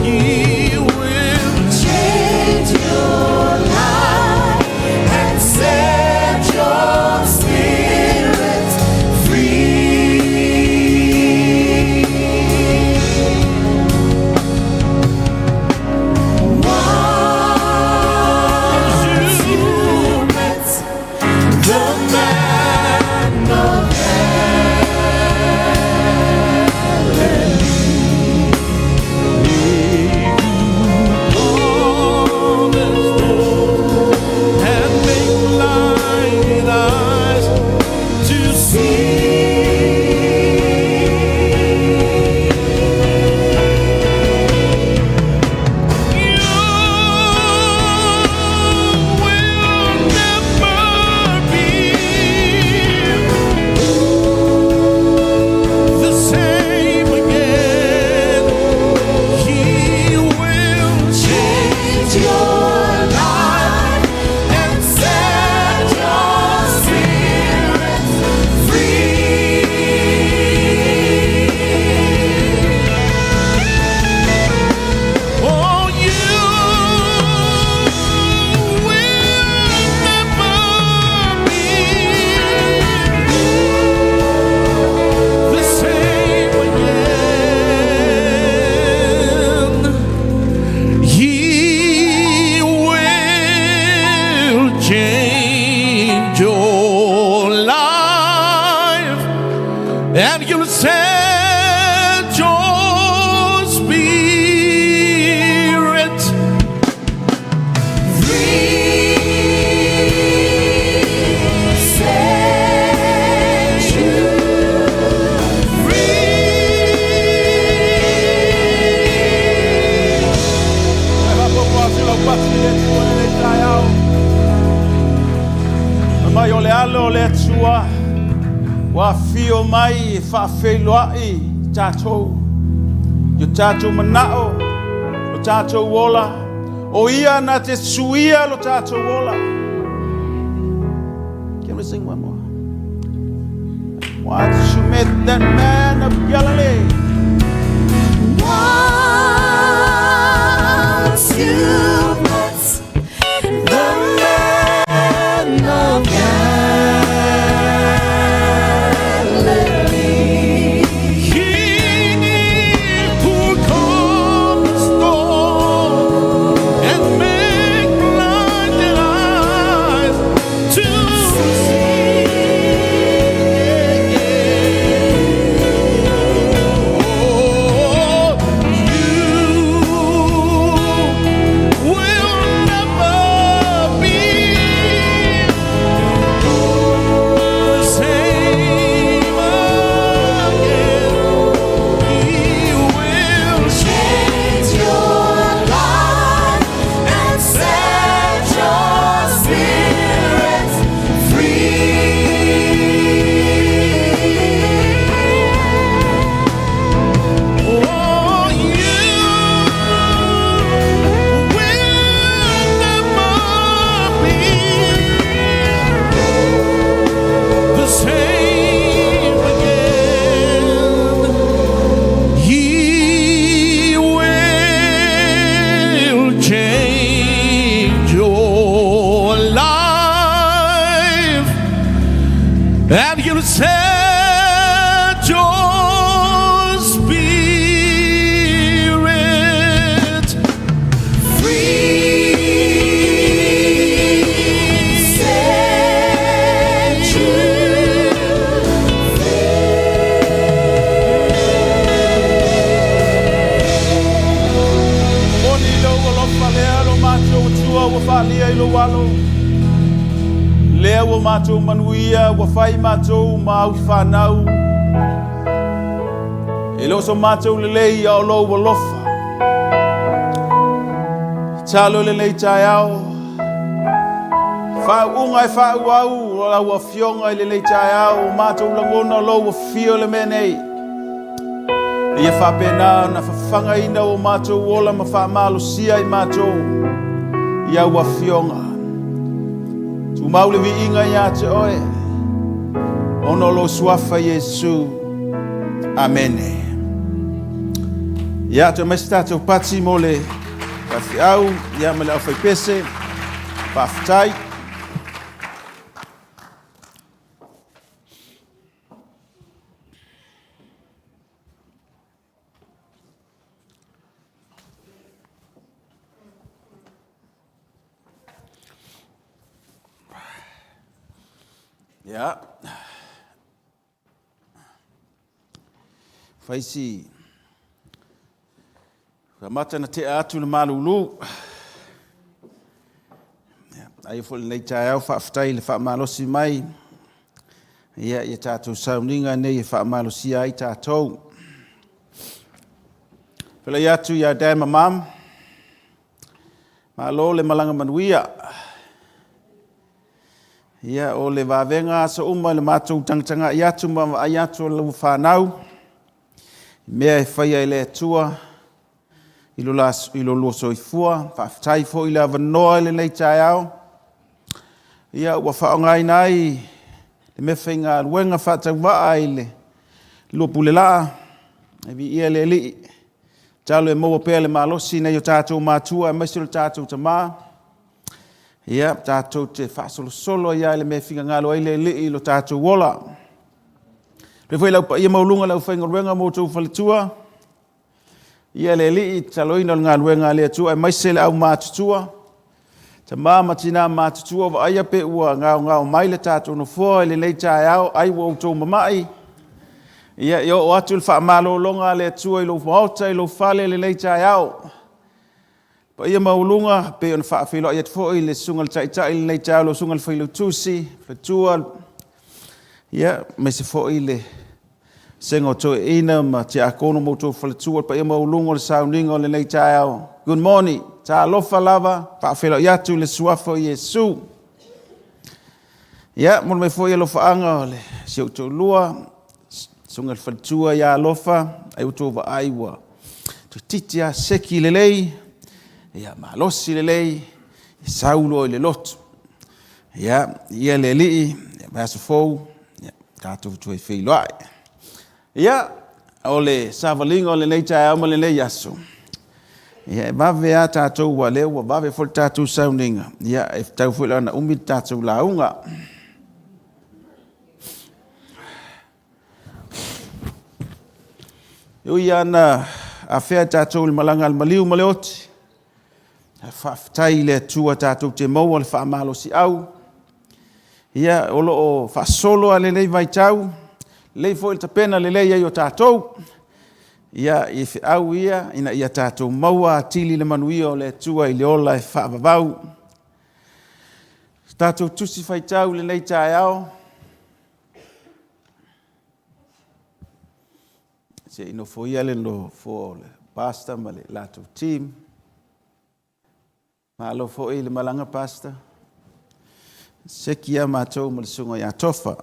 Speaker 4: He will
Speaker 2: change your life and set your spirit free. Once you met the man of
Speaker 4: and make blinded eyes to see. You will never be the same again. He will
Speaker 2: change your life and set your spirit free.
Speaker 4: Oh, you will never be the same again. He will change your life and he'll set your spirit
Speaker 2: Free, set you
Speaker 4: free.
Speaker 5: Mai o le alo o le atua Ua fio mai e whaawheloai tātou. I o tātou manao, o tātou ola. O ia na te suia lo tātou ola. Can we sing one more? Once you met that man of Galilee,
Speaker 2: Once you met the man of Galilee,
Speaker 4: He who comes storm and make blinded eyes to see. And he'll set your spirit free.
Speaker 2: Set you
Speaker 5: Moni lou alofa lea lo matou Atua ua faalia i lou Alo. Lea ua matou manuia, ua fai matou ma au fanau. E le o so matou lelei a o lou alofa. Tatalo i lenei taeao, faauuga e faaauau o lau Afioga i lenei taeao, ua matou lagona o lou afio i le mea nei. Ia faapena ona fafagaina o matou ola ma faamalosia i matou i au Afioga. Tumau le viiga ia te oe, ona o lou suafa Iesu. Amene. Ia, toe mai se tatou pati mo le faifeau, ia ma le aufaipese. Faafetai. Ia. Fai si Amata na tea atu le malulu. Ia, ai foi lenei taeao faafetai i le faamalosi mai. Ia, ia tatou sauniga nei e faamalosia ai tatou. Felai atu ia Dad ma Mom. Malo le malaga manuia. Ia, o le vavega aso uma i le matou tagatagai atu ma vaai atu o lau fanau, i mea e faia e le Atua i lo lua soifua. Faafetai foi i le avanoa i lenei taeao. Ia, ua faaaogaina ai le meafaigaluega faatauvaa i le lua pulelaa, e viia le Alii. Tatalo e maua pea le malosi i nai o tatou matua aemaise o le tatou tama. Ia, tatou te faasolosolo ai lava i le mea e finagalo ai le Alii i lo tatou ola. E foi lau paia maualuga le aufaigaluega ma outou faletua. Ia le Alii, tataloina le galuega a le Atua aemaise le aumatutua, tama ma tina matutua, vaaia pe ua gaogao mai le tatou nofoa i lenei taeao, ai ua outou mamai. Ia, e oo atu le faamalologa a le Atua i lou maota, i lou fale i lenei taeao. Paia maualuga, pei ona faafeiloai atu foi i le susuga i le Taitai i lenei taeao, lau susuga i le Failautusi, faletua, ia, aemaise foi le vasega o toeaiina ma tiakono ma outou faletua, le paia maualuga o le sauniga o lenei taeao. Good morning. Talofa lava, faafeiloai atu i le suafa o Iesu. Ia, momoli mai foi alofaaga o le si ou toalua, susuga i le faletua ia Alofa, ai ua outou vaai ua toeitiiti lava seki lelei, ia malosi lelei, sau loa i le lotu. Ia, ia le Alii, ia vaiaso fou, ia, tatou toe feiloai. Ia, o le savaliga o lenei taeao ma lenei aso, ia e vave lava tatou, ua lea ua vave foi le tatou sauniga, ia e tatau foi la ona umi le tatou lauga. E ui lava ina afea tatou i le malaga a le maliu ma le oti, ae faafetai i le Atua tatou te maua le faamalosiau. Ia, o lo o faasolo lava lenei vaitau, lelei foi le tapena lelei ai o tatou, ia, i feau ia ina ia tatou maua atili le manuia o le Atua i le ola e faavavau. Tatou tusi faitau i lenei taeao. Se i nofoia le nofoa o le pastor ma le latou team. Malo foi le malaga, pastor. Seki ia matou ma le susuga ia Tofa.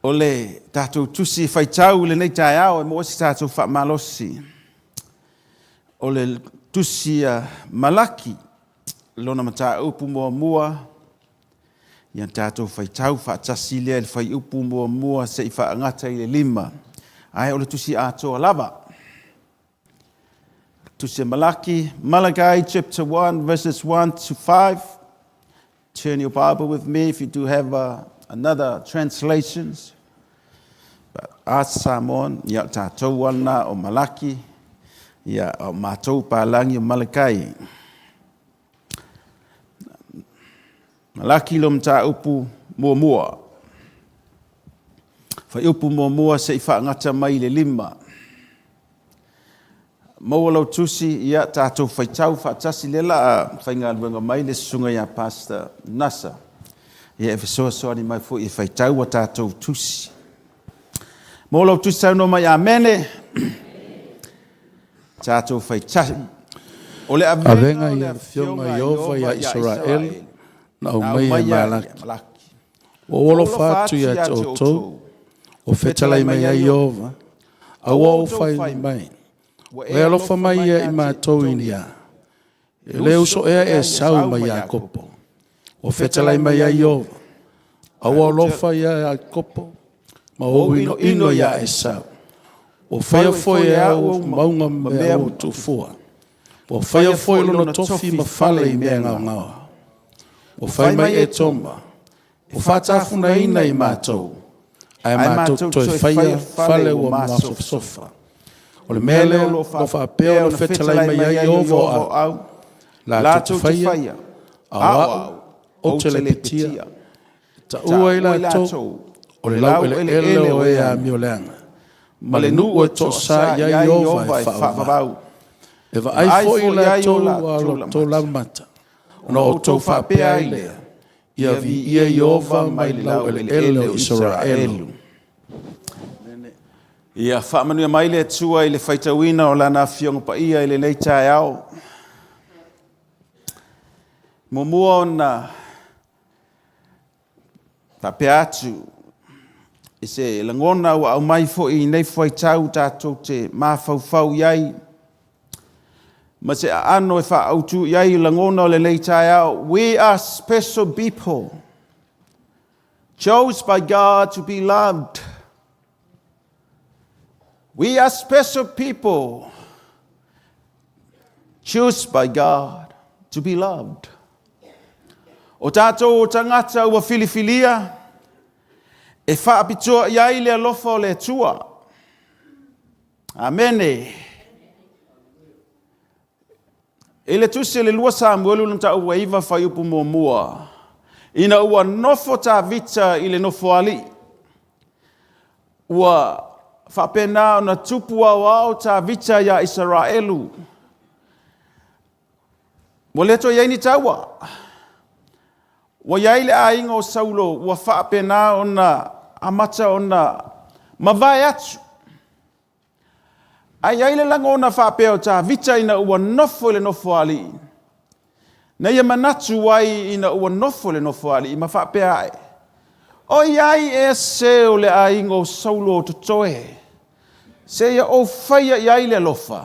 Speaker 5: O le tatou tusi faitau i lenei taeao e maua se tatou faamalosi. O le tusi a Malaki, lona mataupu muamua, ia tatou faitau faatasi lea i le fuaiupu muamua seia faagata i le 5. Ae o le tusi atoa lava. Tusi Malaki, Malachi chapter 1 verses 1 to 5. Turn your Bible with me if you do have another translations. But a Samoan, ia tātou ana o Malaki, ia o mātou pālangi o Malakai. Malaki lo mataupu muamua. Whaiupu muamua se i whaangata mai le lima. Maua lau tusi, ia tātou whaitau whaatasi le la whaingaluenga mai le susunga ia Pastor Nasa. Ia e fesoasoani mai foi e whaitau a tātou tusi. Maua lau tusi saunoa mai amene. Tātou whaitau. O le
Speaker 3: Avega i afioga Ieova iā Isaraelu na aumaia e Malaki. Ua ou alofa atu ia te outou, ua fetalai mai ai Ieova, a ua ou fai mai, Ua e alofa mai ia i matou i ni a? E le uso ea Esau ma Iakopo? Ua fetalai mai ai Ieova, a ua alofa ia Iakopo ma ua ou inoino iā Esau. Ua faia foi e au mauga ma mea ua tuufua. Ua faia foi lona tofi ma fale i mea gaogaoa. Ua fai mai Etoma, Ua faatafunaina i matou, ae matou toe faia fale ua masofasofa. O le mea lea o lo o faapea ona fetalai mai ai Ieova o au, latou te faia, a o au, ou te lepetia. E taua ai latou, o le laueleele o e amioleaga, ma le nuu e toasa i ai Ieova e faavavau. E vaai foi latou a latou laumata, ona outou faapea ai lea, Ia viia Ieova mai le laueleele o Isaraelu.
Speaker 5: Ia faamanuia mai le Atua i le faitauina o Lana Afioga Paia i lenei taeao. Muamua ona faapea atu i se lagona ua aumai foi i nei fuaitau tatou te mafaufau i ai ma se aano e faaautu i ai lagona o lenei taeao. We are special people, chose by God to be loved. We are special people, choose by God to be loved. O tātou o tangata ua filifilia e whaapitoa i ai le alofa o le Atua. Amene. I le tusi le lua Samuelu na taua iva whaiupu muamua. Ina ua nofo Tavita i le nofo alii. Ua faapena ona tupu aoao Tavita iā Isaraelu. Ua le toe i ai ni taua. Ua i ai le aiga o Saulo ua faapena ona amata ona mavae atu. Ae i ai le lagona faapea o Tavita ina ua nofo i le nofoalii, na ia manatu ai ina ua nofo i le nofoalii ma faapea ae, O i ai ea se o le aiga o Saulo o totoe, seia ou faia i ai le alofa?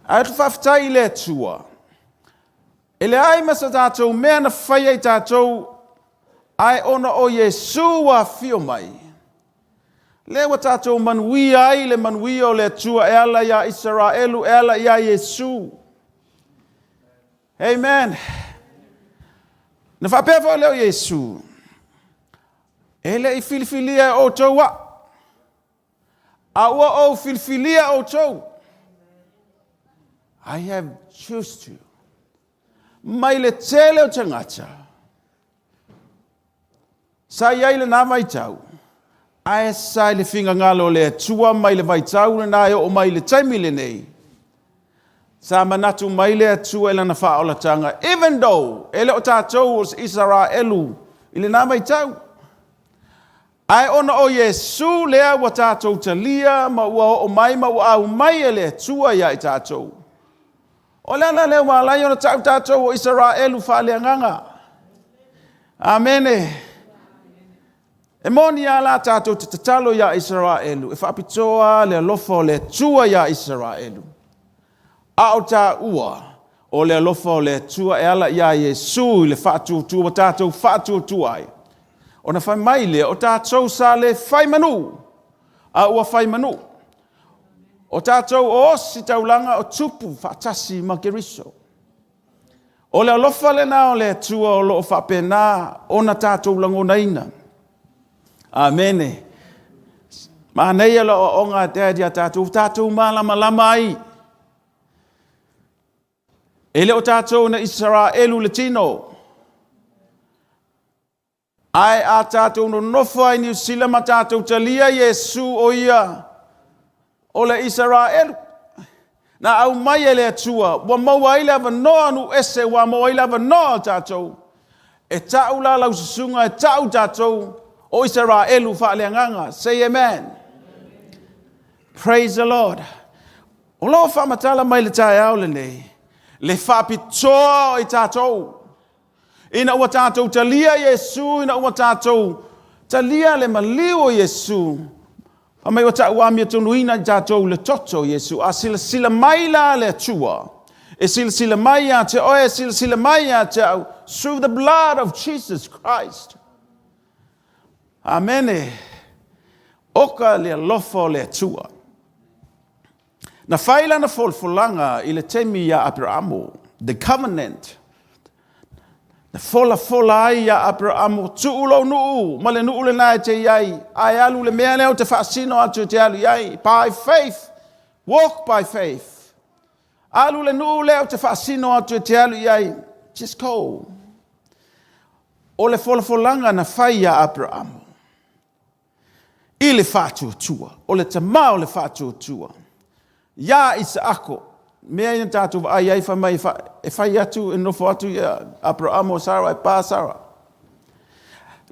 Speaker 5: Ae ou te faafetai i le Atua, e leai ma se tatou mea na faia i tatou, ae ona o Iesu ua afio mai, lea ua tatou manuia ai le manuia o le Atua e ala iā Isaraelu, e ala iā Iesu. Amen. Na faapea foi lea o Iesu, e le i filifilia e outou au, A ua ou filifilia outou. I have choose you. Mai le tele o tagata. Sa i ai lena vaitau, ae sa i le finagalo o le Atua mai le vaitau lena e oo mai i le taimi lenei. Sa manatu mai le Atua i lana faaolataga, even though e le o tatou o Isaraelu i lena vaitau. Ae ona o Iesu lea ua tatou talia ma ua oo mai ma ua aumai e le Atua ia i tatou. O le ala lea ua ala ai ona tau tatou o Isaraelu faaleagaga. Amene. E moni lava la tatou te tatalo ia Isaraelu e faapitoa le alofa o le Atua ia Isaraelu. A o taua, o le alofa o le Atua e ala iā Iesu i le faatuatua ua tatou faatuatua ai. Ona fai mai lea, o tatou sa le fai manu, a ua fai manu. O tatou o ositaulaga o tupu faatasi ma Keriso. O le alofa lena o le Atua o lo o faapena ona tatou lagonaina. Amene. Manaia le aoaoga a Dad ia tatou, tatou malamalama ai. E le o tatou na Isaraelu le tino. Ae a tatou nonofo ai i Niu Sila ma tatou talia Iesu o ia o le Isaraelu, na aumai e le Atua, ua maua ai le avanoa nuu ese, ua maua ai le avanoa o tatou, e ta'u la lau susuga, e ta'u tatou o Isaraelu faaleagaga. Say amen. Praise the Lord. O lo o faamatala mai le taeao lenei, le faapitoa o i tatou. Ina ua tatou talia Iesu, ina ua tatou talia le maliu o Iesu, fai mai ua ta'u amiotonu i tatou le toto o Iesu. A silasila mai la le Atua, e silasila mai ia te oe, e silasila mai ia te au, through the blood of Jesus Christ. Amene. Oka le alofa o le Atua. Na fai lana folafolaga i le taimi iā Aperamo, the covenant. Na folafola ai iā Aperamo, tuu lou nuu ma le nuu lena e te i ai, ae alu le mea lea ou te faasino atu e te alu i ai. By faith, walk by faith. Alu le nuu lea ou te faasino atu e te alu i ai. Just go. O le folafolaga na fai iā Aperamo i le faatuatua, o le tamā o le faatuatua, iā Isaako, mea ia na tatou vaai ai fai mai e fai atu, e nofo atu ia Aperamo, Sara, e pa Sara.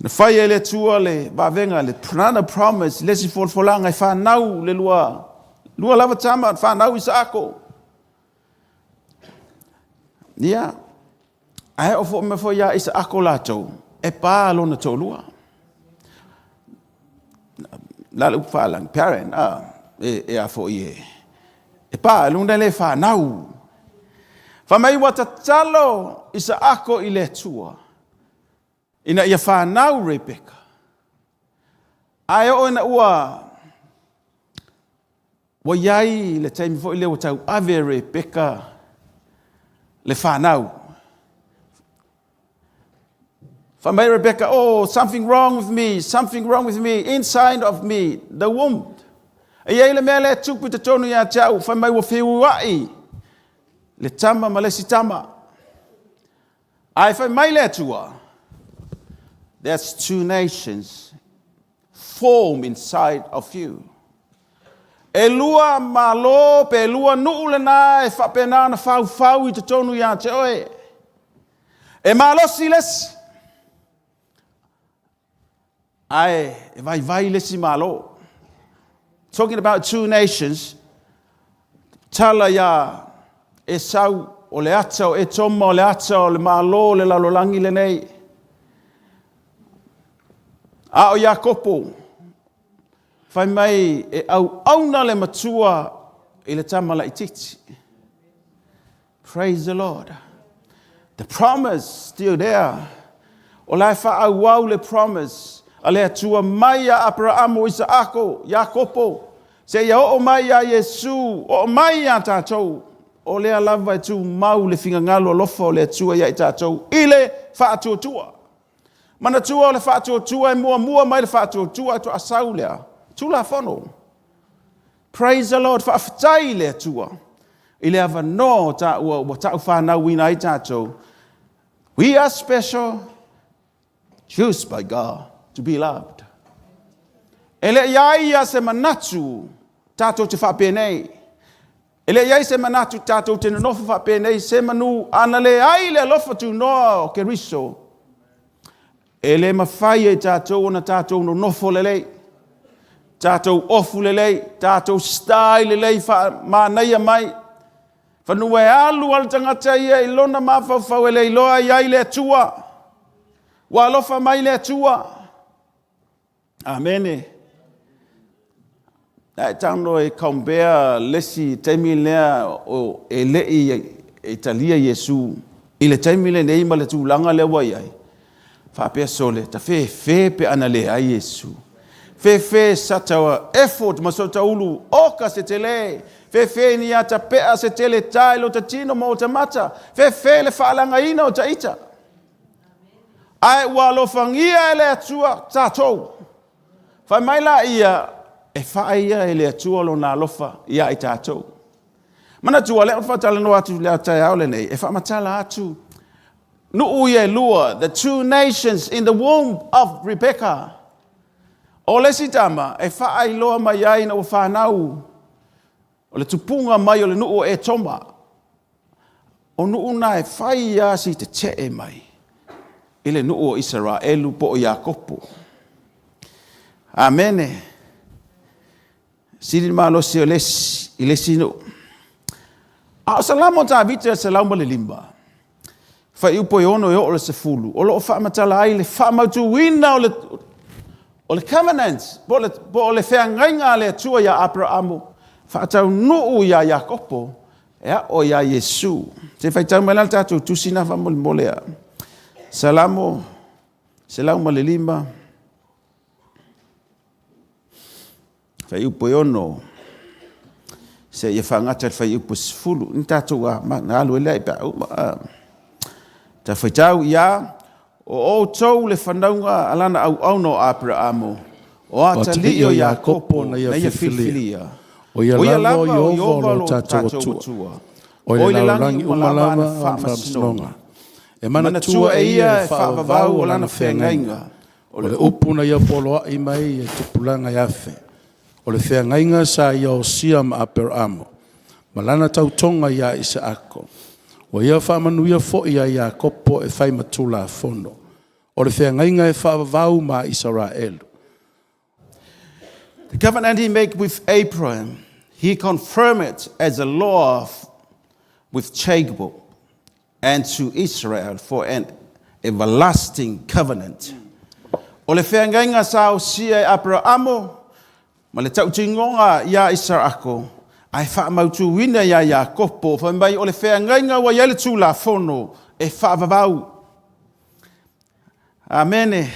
Speaker 5: Na fai e le Atua le vavega, le another promise, le isi folafolaga e fanau le lua, lua lava tama, fanau Isaako. Ia, ae oo foi mai foi ia Isaako latou, e pa lona toalua. La le upu faalagi, parent, a, e a foi e, e pa, luna le fanau. Fai mai ua tatalo Isaako i le Atua, ina ia fanau Rebeka. Ae oo ina ua ua i ai le taimi foi lea ua tauave e Rebeka le fanau. Fai mai Rebeka, oh, something wrong with me, something wrong with me, inside of me, the womb. E i ai le mea lea e tupu i totonu ia te au, fai mai ua feua'i le tama ma le isi tama. Ae fai mai le Atua, there's two nations form inside of you. E lua malo pe e lua nuu lena e faapena ona faufau i totonu ia te oe. E malosi le isi, ae e vaivai le isi malo. Talking about two nations, tala ia Esau o le ata o Etoma o le ata o le malo o le lalolagi lenei. A o Iakopo, fai mai e auauna le matua i le tama laitiiti. Praise the Lord. The promise still there. O la e faaauau le promise a le Atua mai ia Aperaamo, Isaako, Iakopo, seia oo mai iā Iesu, oo mai iā tatou. O lea lava e tumau le finagalo alofa o le Atua ia i tatou i le faatuatua. Manatua o le faatuatua e muamua mai le faatuatua faatoa sau lea Tulafono. Praise the Lord, faafetai i le Atua i le avanoa o taua ua taufanauina ai tatou. We are special, choose by God to be loved. E le i ai ia se manatu tatou te faapenei. E le i ai se manatu tatou te nonofo faapenei se manu ana leai le alofa tunoa o Keriso. E le mafai e tatou ona tatou nonofo lelei, tatou ofu lelei, tatou style lelei faamanaia mai. Fanua e alu lava le tagata ia i lona mafaufau e le iloa i ai le Atua. Ua alofa mai le Atua. Amene. Ae tago e compare le isi taimi lea o e le i e talia Iesu i le taimi lenei ma le tulaga lea ua i ai. Faapea sole, tafefe pe ana leai Iesu. Fefe sa ta effort ma so ta ulu oka se tele. Fefe ni ata pea se tele tai lo ta tino ma o ta mata. Fefe le faalagaina o ta ita. Ae ua alofagia e le Atua tatou. Fai mai laia, e faa ia e le Atua lona alofa ia i tatou. Manatua lea o faatalanoa atu le taeao lenei, e faamatala atu nuu ia e lua, the two nations in the womb of Rebecca. O le isi tama, e faailoa mai ai na ua fanau, o le tupuga mai o le nuu o Etoma. O nuu na e fai a si te tee mai i le nuu o Isaraelu po o Iakopo. Amene. Sili le malosi o le isi i le isi nuu. A o Salamo Tavita 105, fuaiupu e 6 e oo i le 10, o lo o faamatala ai le faamautuina o le covenant, po o le feagaiga a le Atua ia Aperamo, faataunuu ia Iakopo, e ao ia Iesu. Se faitau mai la le tatou tusi na faamolemole a. Salamo 105, fuaiupu e 6, se ia faagata le fuaiupu 10, ni tatou a, ma, na alu ai lea i pe a uma. Ta faitau ia, o outou le fanauga a lana auauna o Aperamo, o atalii o Iakopo na ia filifilia.
Speaker 3: O ia lava o Ieova lo tatou Atua. O i le lalolagi uma lava ana faamasinoga. E manatua e ia e faavavau o lana feagaiga. O le upu na ia poloai mai e tupulaga e afe. O le feagaiga sa ia osia ma Aperamo. Ma lana tautoga ia Isaako. Ua ia faamanuia foi ia Iakopo e fai ma tulafono. O le feagaiga e faavavau ma Isaraelu.
Speaker 5: The covenant he made with Abraham, he confirmed it as a law with Jacob and to Israel for an everlasting covenant. O le feagaiga sa osia e Aperamo ma le tautinoga ia Isaako, ae faamautuina ia Iakopo, fai mai o le feagaiga ua i ai le tulafono e faavavau. Amene.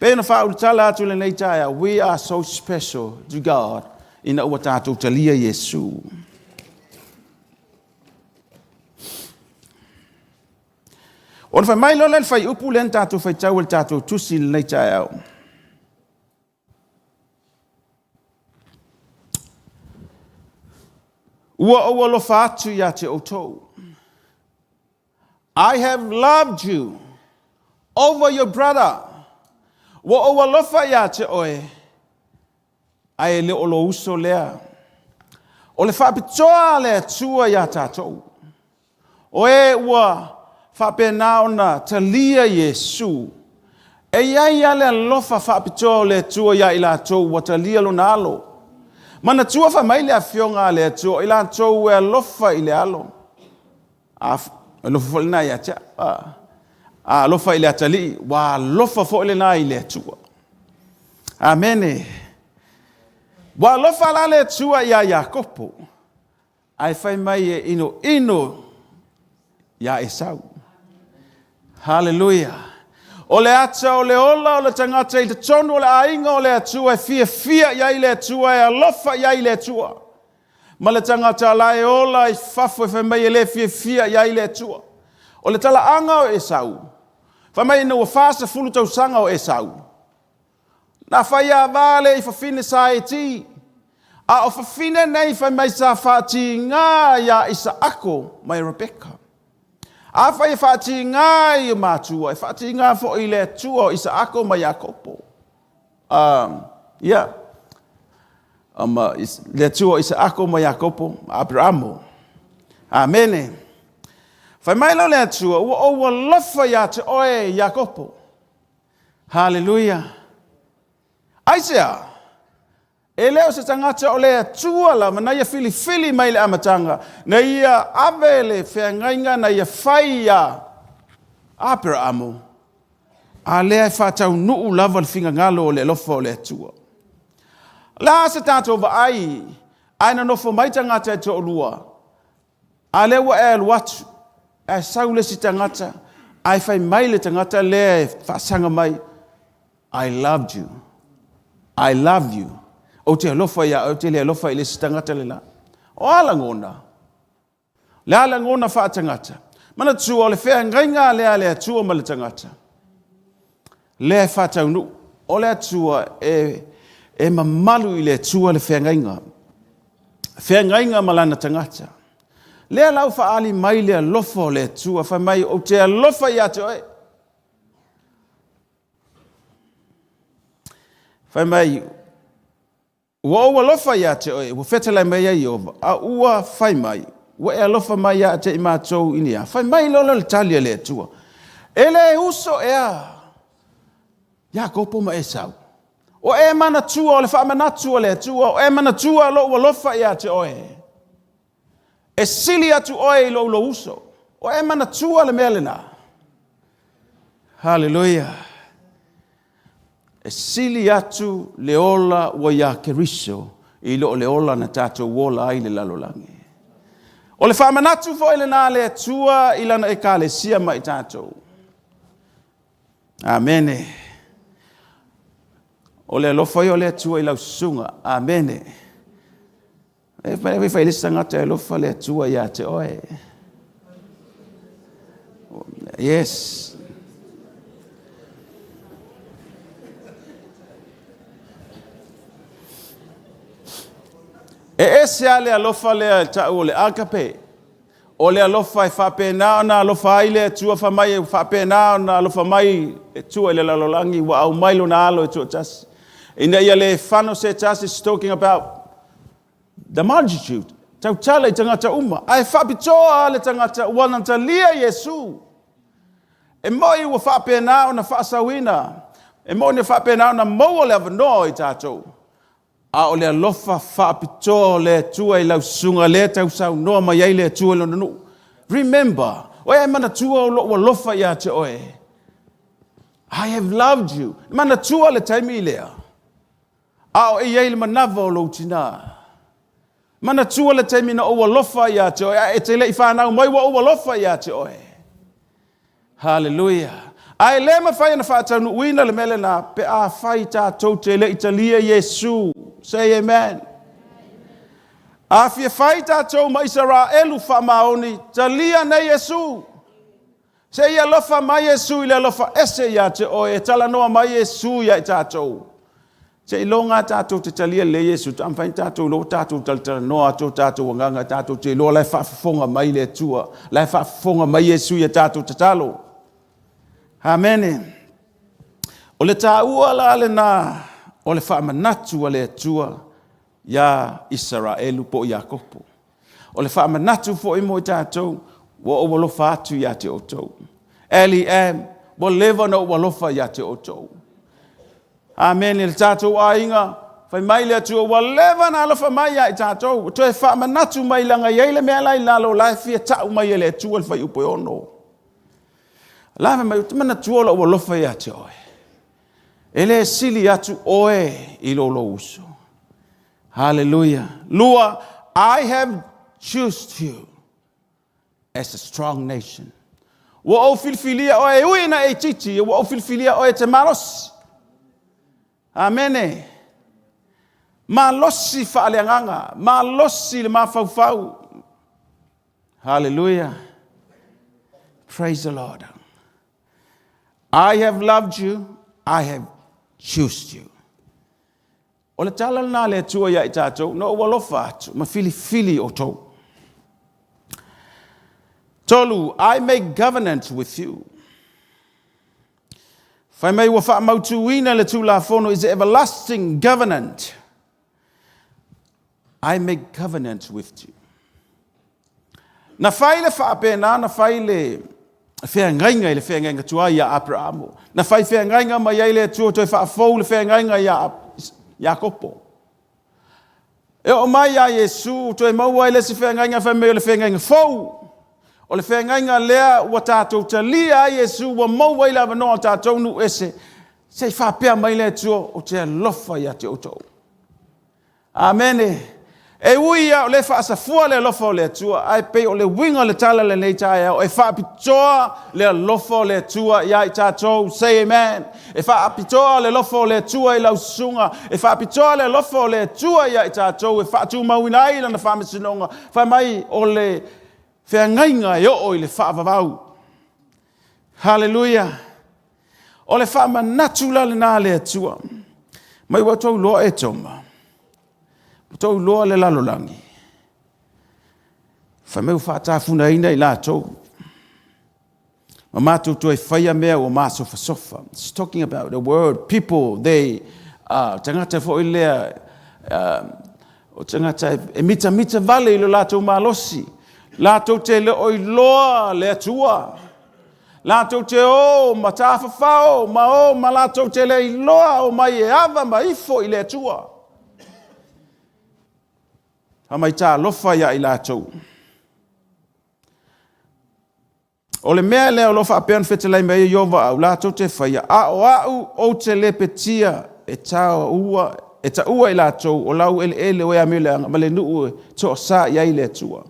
Speaker 5: Pe na faaulutala atu lenei taeao, we are so special to God ina ua tatou talia Iesu. Ona fai mai loa lea le fuaiupu lea na tatou faitau e le tatou tusi i lenei taeao. Ua ou alofa atu ia te outou. I have loved you over your brother. Ua ou alofa ia te oe, ae le o lou uso lea. O le faapitoa le Atua ia tatou. O e ua faapena ona talia Iesu. E iai ia le alofa faapitoa o le Atua ia i latou ua talia lona alo. Manatua fai mai le afioga a le Atua i latou e alofa i le alo. A alofa foi lena ia te a. A alofa i le atalii, ua alofa foi lena i le Atua. Amene. Ua alofa la le Atua ia Iakopo, ae fai mai e ino ino ia Esau. Haleluia. O le ata o le ola o le tagata i totonu o le aiga o le Atua e fiafia i ai le Atua, e alofa i ai le Atua. Ma le tagata la e ola i fafo e fai mai e le fiafia i ai le Atua. O le talaaga o Esau, fai mai ina ua 40 tausaga o Esau, na fai ava le i fafine sa e ti. A o fafine nei fai mai sa faatiga ia Isaako mai Rebeka. A fai e faatiga i o matua, e faatiga foi i le Atua o Isaako ma Iakopo. Ia, le Atua o Isaako ma Iakopo, Aperamo. Amene. Fai mai lo le Atua, ua ou alofa ia te oe Iakopo. Haleluia. Aisea, e le o se tagata o le Atua lava, na ia filifili mai le amataga, na ia ave le feagaiga, na ia fai ia Aperamo, a lea e faataunuu lava le finagalo o le alofa o le Atua. La se tatou vaai, ae na nofo mai tagata e toalua, a lea ua e alu atu, ae sau le isi tagata, ae fai mai le tagata lea e faasaga mai, I loved you. I love you. Ou te alofa iā oe, ou te le alofa i le isi tagata le la. O a lagona? Le a lagona faatagata? Manatua, o le feagaiga a lea a le Atua ma le tagata, lea e faataunuu. O le Atua e, e mamalu i le Atua le feagaiga. Feagaiga ma lana tagata. Lea la ua faaali mai le alofa o le Atua, fai mai, ou te alofa ia te oe. Fai mai, ua ou alofa ia te oe, ua fetalai mai ai Ieova, a ua fai mai, ua e alofa mai ia te i matou i ni a? Fai mai loa lea o le tali a le Atua, e le uso ea Iakopo ma Esau. O e manatua o le faamanatu a le Atua, o e manatua lou alofa ia te oe. E sili atu oe i lou lou uso. O e manatua le mea lena. Haleluia. E sili atu le ola ua iā Keriso i lo le ola na tatou ola ai i le lalolagi. O le faamanatu foi lena a le Atua i Lana Ekalesia ma i tatou. Amene. O le alofa ia o le Atua i lau susuga. Amene. E fai fai le isi tagata e alofa le Atua ia te oe. Yes. E ese lava le alofa lea e tau o le agape. O le alofa e faapena ona alofa ai le Atua fai mai e faapena ona alofa mai le Atua i le lalolagi ua aumai lona alo e toatasi. Ina ia le fano se tasi, is talking about the multitude, tautala i tagata uma, ae faapitoa le tagata ua na talia Iesu. E moi ua faapena ona faasauina, e moi ua faapena ona maua le avanoa o i tatou. A o le alofa faapitoa o le Atua i lau susuga lea e tau saunoa mai ai le Atua i Lona nuu. Remember, o e manatua o lou alofa ia te oe. I have loved you. Manatua le taimi lea, a o e i ai le manava o lou tinā. Manatua le taimi na ou alofa ia te oe, a e te le i fanau mai ua ou alofa ia te oe. Haleluia! A e le mafai ona faataunuuina le mea lena pe afai tatou te le i talia Iesu. Say amen. A fia fai tatou ma Isaraelu faamaoni, talia nei Iesu. Se i alofa mai Iesu i le alofa ese ia te oe, e talanoa mai Iesu ia i tatou. Seiloga tatou te talia lelei Iesu, ta mafai ona tatou iloa ua tatou talatalanoa atu o tatou agaga, tatou te iloa la e faafofoga mai le Atua, la e faafofoga mai Iesu i a tatou tatalo. Amene. O le taua la lena o le faamanatu a le Atua iā Isaraelu po o Iakopo. O le faamanatu foi mo i tatou, ua ou alofa atu ia te outou. L.E.M. ua leva ona ou alofa ia te outou. Amene. Le tatou aiga, fai mai le Atua, ua leva ona alofa mai ia i tatou. Ua toe faamanatu mai leaga e i ai le mea la i lalo, la e fia tau mai e le Atua le fuaiupu e 6. La fai mai, ou te manatua lou alofa ia te oe. E le sili atu oe i lo lou uso. Haleluia. Lua, I have chosen you as a strong nation. Ua ou filifilia oe, e ui ina e itiiti, ua ou filifilia oe e te malosi. Amene. Malosi faaleagaga, malosi le mafaufau. Haleluia. Praise the Lord. I have loved you, I have chosen you. O le tala lena a le Atua ia i tatou, na ou alofa atu ma filifili outou. Tolu, I make covenant with you. Fai mai ua faamautuina le Tulafono is everlasting covenant. I make covenant with you. Na fai le faapena, na fai le feagaiga i le feagaiga tuai iā Aperamo. Na fai feagaiga mai ai le Atua toe faafou le feagaiga iā Iakopo. E oo mai iā Iesu, toe maua ai le isi feagaiga fai mai o le feagaiga fou. O le feagaiga lea ua tatou talia ai Iesu, ua maua ai le avanoa o tatou nuu ese, se i faapea mai le Atua, ou te alofa ia te outou. Amene. E ui lava o lea e faasafua le alofa o le Atua, ae pei o le uiga o le tala i lenei taeao, e faapitoa le alofa o le Atua ia i tatou. Say amen. E faapitoa le alofa o le Atua i lau susuga, e faapitoa le alofa o le Atua ia i tatou e faatumauina ai lana faamasinoga, fai mai o le feagaiga e oo i le faavavau. Haleluia! O le faamanatu la lena a le Atua. Mai ua outou iloa Etoma, ua outou iloa le lalolagi, fai mai ua faatafunaina i latou, ma matou toe faia mea ua masofasofa. It's talking about the world, people, they, tagata foi lea, o tagata e mitamita vale i lo latou malosi, latou te le o iloa le Atua, latou te o ma tafafao ma o ma latou te le iloa o mai e ava ma ifo i le Atua. Fai mai talofa ia i latou. O le mea lea o lo o faapea ona fetalai mai ai Ieova au, latou te faia, a o au ou te lepetia e taua, e taua i latou o laueleele o e amio leaga ma le nuu e toasa i ai le Atua.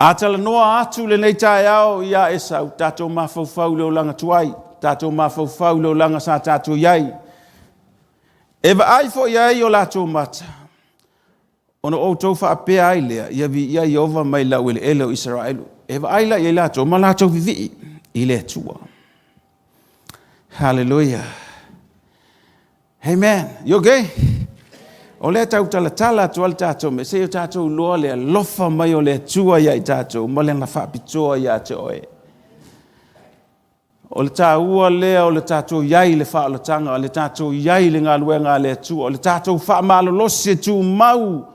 Speaker 5: A talanoa atu lenei taeao ia Esau, tatou mafaufau i le olaga tuai, tatou mafaufau i le olaga sa tatou i ai. E vaai foi i ai o latou mata, Ona outou faapea ai lea, Ia viia Ieova mai laueleele o Isaraelu. E vaai la i ai latou ma latou vivii i le Atua. Haleluia. Amen. You okay? O lea tau talatala atu ai le tatou mea, se i o tatou iloa le alofa mai o le Atua ia i tatou ma lana faapitoa ia te oe. O le taua lea o le tatou i ai i le faaolataga, o le tatou i ai i le galuega a le Atua, o le tatou faamalolosi e tumau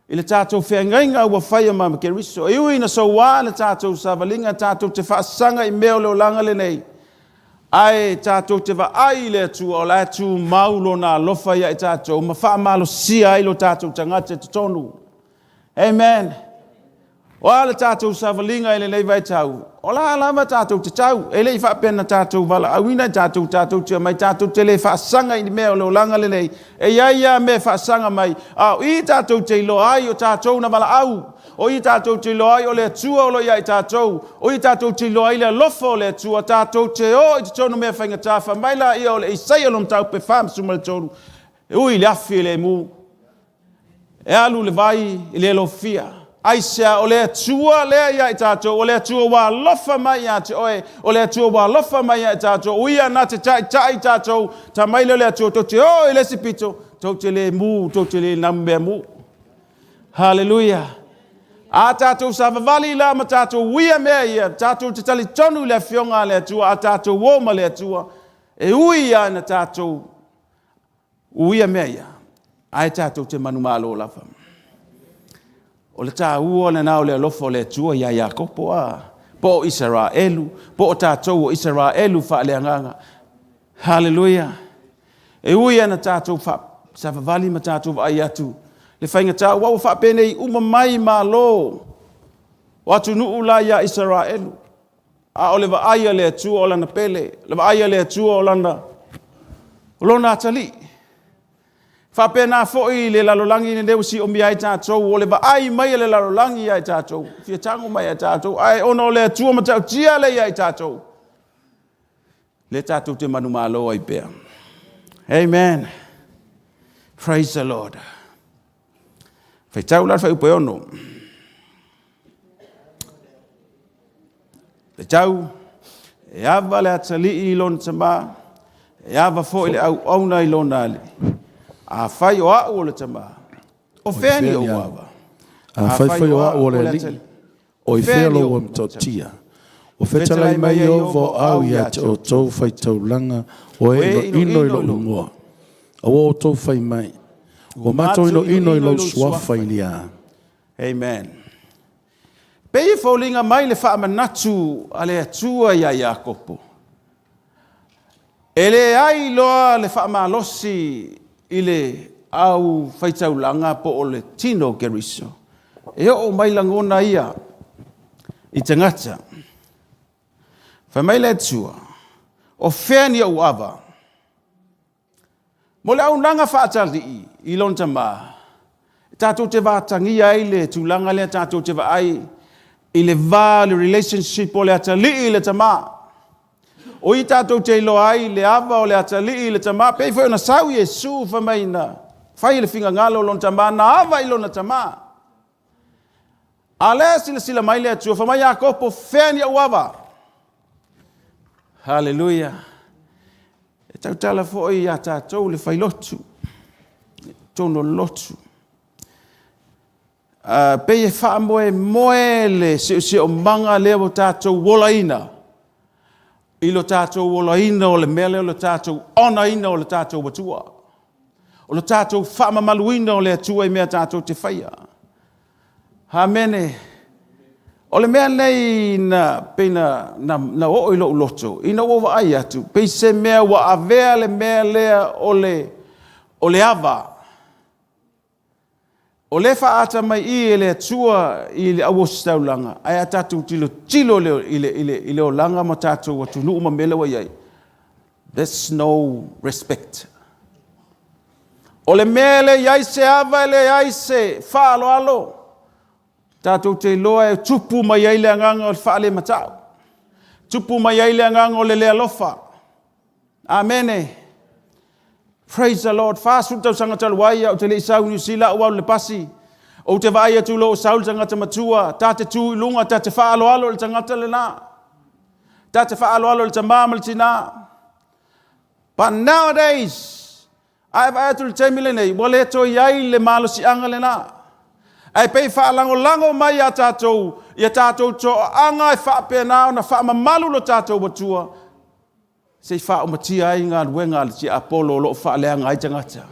Speaker 5: i le tatou feagaiga ua faia ma Keriso. E ui ina soua le tatou savaliga, tatou te faasaga i mea o le olaga lenei, ae tatou te vaai i le Atua o la e tumau lona alofa ia i tatou ma faamalosia ai lo tatou tagata i totonu. Amen. O a le tatou savaliga i lenei vaitau, o la lava tatou te tau, e le i faapea na tatou valaauina i tatou, tatou te omai, tatou te le faasaga i ni mea o le olaga lenei. E i ai lava mea e faasaga mai, a o i tatou te iloa ai o tatou na valaau, o i tatou te iloa ai o le Atua o lo o ia i tatou, o i tatou te iloa ai le alofa o le Atua, tatou te o i totonu mea faigata, fai mai laia o le Isaia lona mataupu e 43, e ui i le afi e le mu, E alu le vai i le alofia. Aisea? O le Atua lea ia i tatou, o le Atua ua alofa mai ia te oe, o le Atua ua alofa mai ia i tatou, o Ia na te taitai i tatou, ta mai lea o le Atua, tou te oo i le isi pito, tou te le mu, tou te le namu mea mu. Haleluia! A tatou savavali la ma tatou uia mea ia, tatou te talitonu i le Afioga a le Atua, a tatou o ma le Atua, e ui lava ina tatou Uia mea ia, ae tatou te manumalo lava. O le taua lena o le alofa o le Atua iā Iakopo, a, po o Isaraelu, po o tatou o Isaraelu faaleagaga. Haleluia! E ui lava ina tatou savavali ma tatou vaai atu le faigata, aua ua faapenei uma mai malo o atunuu la iā Isaraelu. A o le vaai a le Atua o Lana pele, le vaai a le Atua o Lana, o Lona atalii. Faapena foi le lalolagi lenei ua siomia ai tatou, o le vaai mai a le lalolagi ia i tatou, fia tago mai ia tatou, ae ona o le Atua matautia lea ia i tatou, lea tatou te manumalo ai pea. Amen. Praise the Lord. Faitau la le fuaiupu e 6. Faitau, e ava le atalii i lona tamā, e ava foi le auauna i lona alii. Afai o au o le tamā, o fea ni ou ava?
Speaker 3: Afai foi o au o le alii, o i fea lou matautia? Ua fetalai mai Ieova o au ia te outou faitaulaga o e inoino i lou igoa. A ua outou fai mai, Ua matou inoino i lou suafa i le a?
Speaker 5: Amen. Pei e foliga mai le faamanatu a le Atua iā Iakopo, e leai loa le faamalosi i le au faitaulaga po o le tino o Keriso. E oo mai lagona ia i tagata. Fai mai le Atua, o fea ni ou ava? Mo le auaunaga faatalii i lona tama. Tatou te vatagia ai le tulaga lea tatou te vaai i le va, le relationship o le atalii i le tamā. O i tatou te iloa ai le ava o le atalii i le tamā, pei foi ona sau Iesu fai mai na fai le finagalo o lona tamā, na ava i lona tamā. A lea silasila mai le Atua, fai mai Iakopo, fea ni ou ava? Haleluia. E tautala foi ia tatou le failotu, totonu o le lotu. Pei e faamoemoe le siosiomaga lea ua tatou olaina i lo tatou olaina o le mea lea o le tatou honour ina o le tatou Atua. O le tatou faamamaluina o le Atua i mea tatou te faia. Amene. O le mea lenei na pei na oo i lou loto, ina ua vaai atu, pei se mea ua avea le mea lea o le ava. O lea faaata mai i e le Atua i le auositaulaga, ae a tatou tilotilo i le olaga ma tatou atunuu ma mea lea ua i ai, there's no respect. O le mea e leai se ava, e leai se faaaloalo, tatou te iloa e tupu mai ai le agaga o le faalematau, tupu mai ai le agaga o le le alofa. Amene. Praise the Lord. 40 tausaga talu ai, au te le i sau i Niu Sila, au alu le pasi. Ou te vaai atu loa ua sau le tagata matua, ta te tu i luga, ta te faaaloalo i le tagata lena. Ta te faaaloalo i le tamā ma le tinā. But nowadays, a e vaai atu i le taimi lenei, ua le toe i ai le malosiaga lena. Ae pei faalagolago mai ia tatou, ia tatou toaaga e faapena ona faamamalu lo tatou Atua, se i faaumatia ai galuega a le tiapolo o lo o faaleaga ai tagata.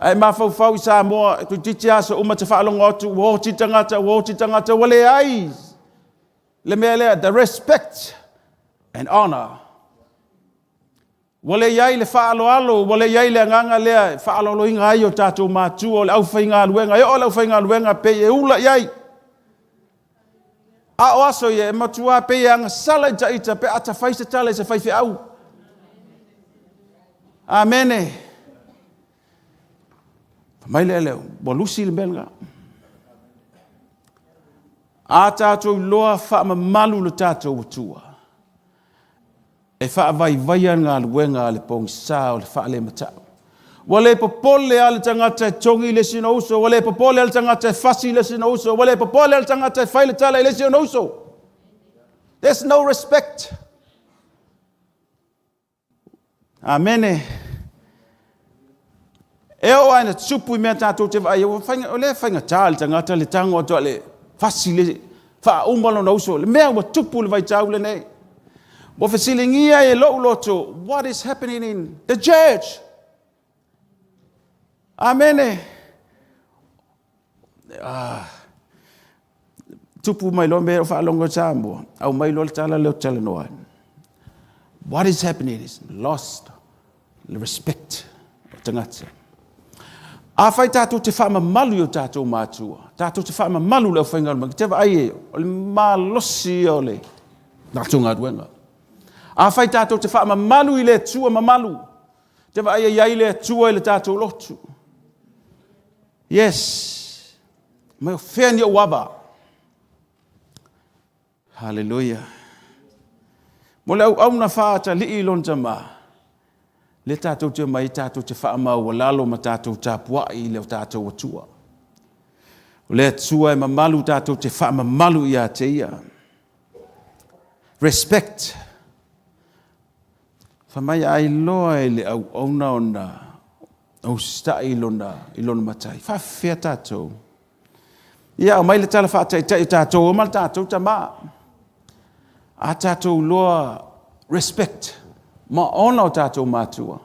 Speaker 5: Ae mafaufau i Samoa, toeitiiti aso uma te faalogo atu, ua oti tagata, ua oti tagata, ua leai le mea lea, the respect and honor. Ua le i ai le faaaloalo, ua le i ai le agaga lea e faaaloaloina ai o tatou matua o le aufaigaluega. E oo le aufaigaluega pei e ula i ai. A o aso ia e matua pei e agasala i taita pe a tafai se tala i se faifeau. Amene. Mai lea lea, ua lusi le mea lena. A tatou iloa faamamalu le tatou Atua, e faavaivaia le galuega a le pogisa o le faalematau. Ua le popole lava le tagata e togi le isi ona uso, ua le popole lava le tagata e fasi le isi ona uso, ua le popole lava le tagata e fai le tala i le isi ona uso. There's no respect. Amene. E oo lava ina tupu i mea tatou te vaai, o lea e faigata le tagata le tago atu le fasi le faauma lona uso. Le mea ua tupu le vaitau lenei. Ua fesiligia e lou loto, what is happening in the church? Amene. Ah, tupu mai loa mea o faalogo i Samoa, au mai loa le tala lea o talanoa ai. What is happening is lost the respect o tagata. A fai tatou te faamamalu i o tatou matua, tatou te faamamalu le aufaigaluega, te vaai e, o le malosi ia o le tatou galuega. A fai tatou te faamamalu i le Atua mamalu, te vaai e i ai le Atua i le tatou lotu. Yes. Mai o fea ni ou ava. Haleluia. Mo le auauna faatalii i lona tamā, lea tatou te omai tatou te faamaualalo ma tatou tapuai i le tatou Atua. O le Atua e mamalu tatou te faamamalu ia te ia. Respect. Fai mai a iloa e le auauna ona usitai i lona matai. Faafefea tatou. Ia, aumai le tala faataitai o tatou ma le tatou tamā. A tatou iloa respect ma ona o tatou matua,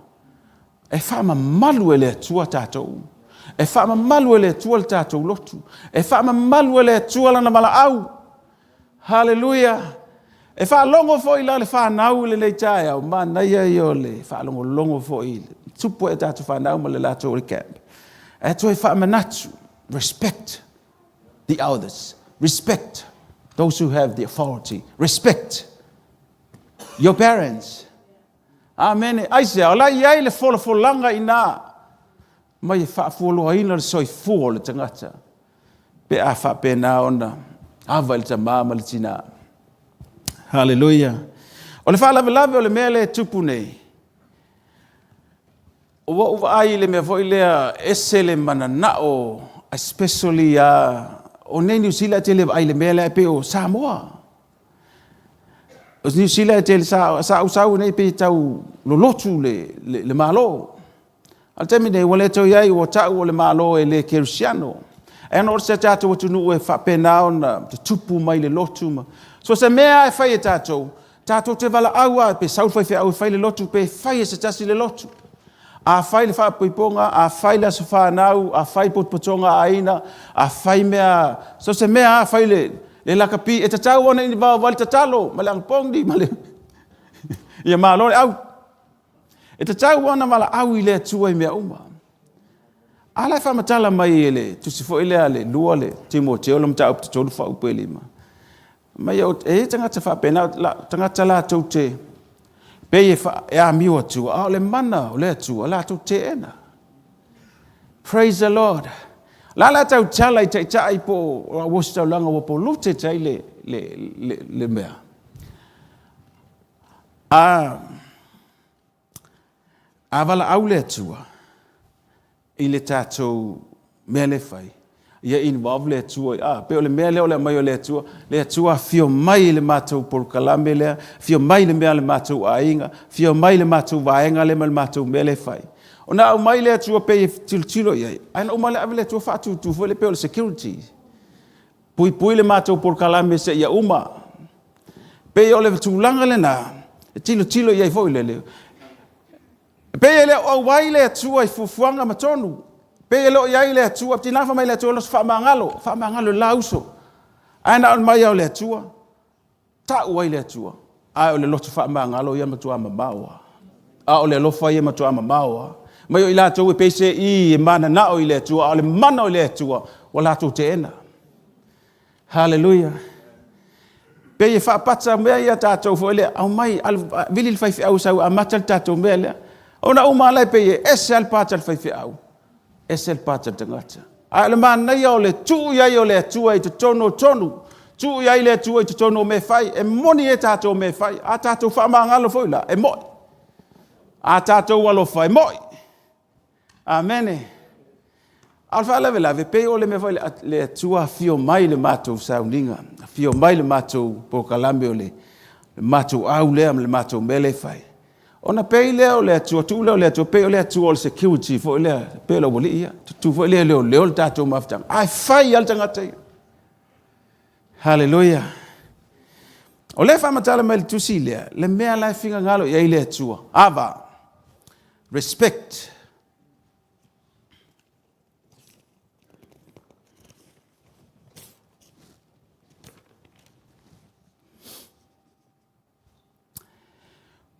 Speaker 5: e faamamalu e le Atua tatou. E faamamalu e le Atua le tatou lotu. E faamamalu e le Atua lana valaau. Haleluia. E faalogo foi la le fanau i lenei taeao, manaia ia o le faalogologo foi, tupu e tatou fanau ma le latou recap. E toe faamanatu, respect the elders, respect those who have the authority, respect your parents. Amene. Aisea, o la i ai le folafolaga i ina. Mai e faafualoaina le soifua o le tagata pe a faapena ona ava i le tama ma le tina. Haleluia. O le faalavelave o le mea lea e tupu nei, ua ou vaai i le mea foi lea, ese le mananao, especially a o nei Niu Sila e tele vaai i le mea lea e pei o Samoa. O Niu Sila e tele sa, sa ou sau nei pei tau lolotu le, le, le Malo. A o le taimi nei, ua le toe i ai, ua tau o le Malo e le kerisiano. Ae ona o se tatou atunuu e faapena ona tutupu mai le lotu ma... So se mea e fai e tatou, tatou te valaau lava, pe sau le faifeau e fai le lotu, pe fai e se tasi le lotu. A fai le faapoipoga, a fai le aso fanau, a fai potopotoga a aiga, a fai mea, so se mea a fai le, le lakapi, e tatau ona involve ai le tatalo ma le anapogi ma le... Ia malo le au. E tatau ona valaau i le Atua i mea uma. A la e faamatala mai e le tusi foi lea le 2 le Timoteo le mataupu 3 faaupu e 5. Mai e i ai tagata faapena, tagata latou te pei e, fa, e amio atua, a o le mana o le Atua latou teena. Praise the Lord. La la tau tala i taitai po o auositaulaga ua polluted ai le, le, le, le mea. A, a valaau le Atua i le tatou mea le fai, ia involve le Atua, a, pei o le mea lea o le aumai o le Atua, le Atua afio mai i le matou polokalame lea, afio mai le mea a le matou aiga, afio mai le matou vaega lea ma le matou mea le fai. Ona aumai le Atua pei e tilotilo i ai, ae na uma lea ave le Atua faatutu foi le pei o le security. Puipui le matou polokalame seia uma. Pei o le tulaga lena, e tilotilo i ai foi lele. Pei e le o auai le Atua i fuafuaga ma tonu. Pei e le o i ai le Atua, tina fa mai le Atua loso faamagalo, faamagalo le la uso. Ae na o le mai o le Atua, tau ai le Atua, ae o le loto faamagalo ia matua mamao lava. A o le alofa ia matua mamao lava. Mai o i latou e pei se i e mananao i le Atua, a o le mana o le Atua, ua latou teena. Haleluia. Pei e faapata mea ia tatou foi lea, aumai, alu, vili le faifeau sau amata le tatou mea lea. Ona uma lea pei e ese lava le pata le faifeau, ese le pata le tagata. A o le manaia o le tuu i ai o le Atua i totonu o tonu, tuu i ai le Atua i totonu o mea fai, e moni e tatou mea fai, a tatou faamagalo foi la, e moi. A tatou alofa, e moi. Amene. A o le faalavelave, pei o le mea foi le Atua afio mai le matou sauniga, afio mai le matou polokalame o le matou au lea ma le matou mea lea e fai. Ona pei lea o le Atua, tuu lea o le Atua, pei o le Atua o le security foi lea, pei o le aualii ia, tutu foi lea leoleo le tatou mafutaga. Ae fai lava le tagata ia. Haleluia. O lea faamatala mai le tusi lea, le mea la e finagalo i ai le Atua. Ava. Respect.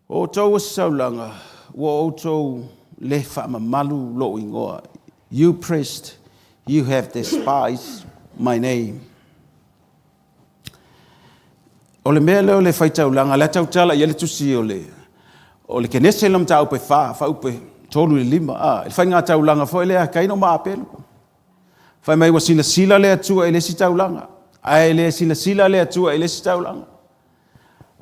Speaker 5: O outou o se saulaga, ua outou le faamamalu lou ingoa. You priest, you have despised my name. O le mea lea o le faitaulaga, lea tautala i ai le tusi o le, o le Kenese la mataupu e 4, faaupu e 3 i le 5, a, le faiga taulaga foi lea Kaino ma Apelu. Fai mai ua silasila le Atua i le isi taulaga, ae le silasila le Atua i le isi taulaga.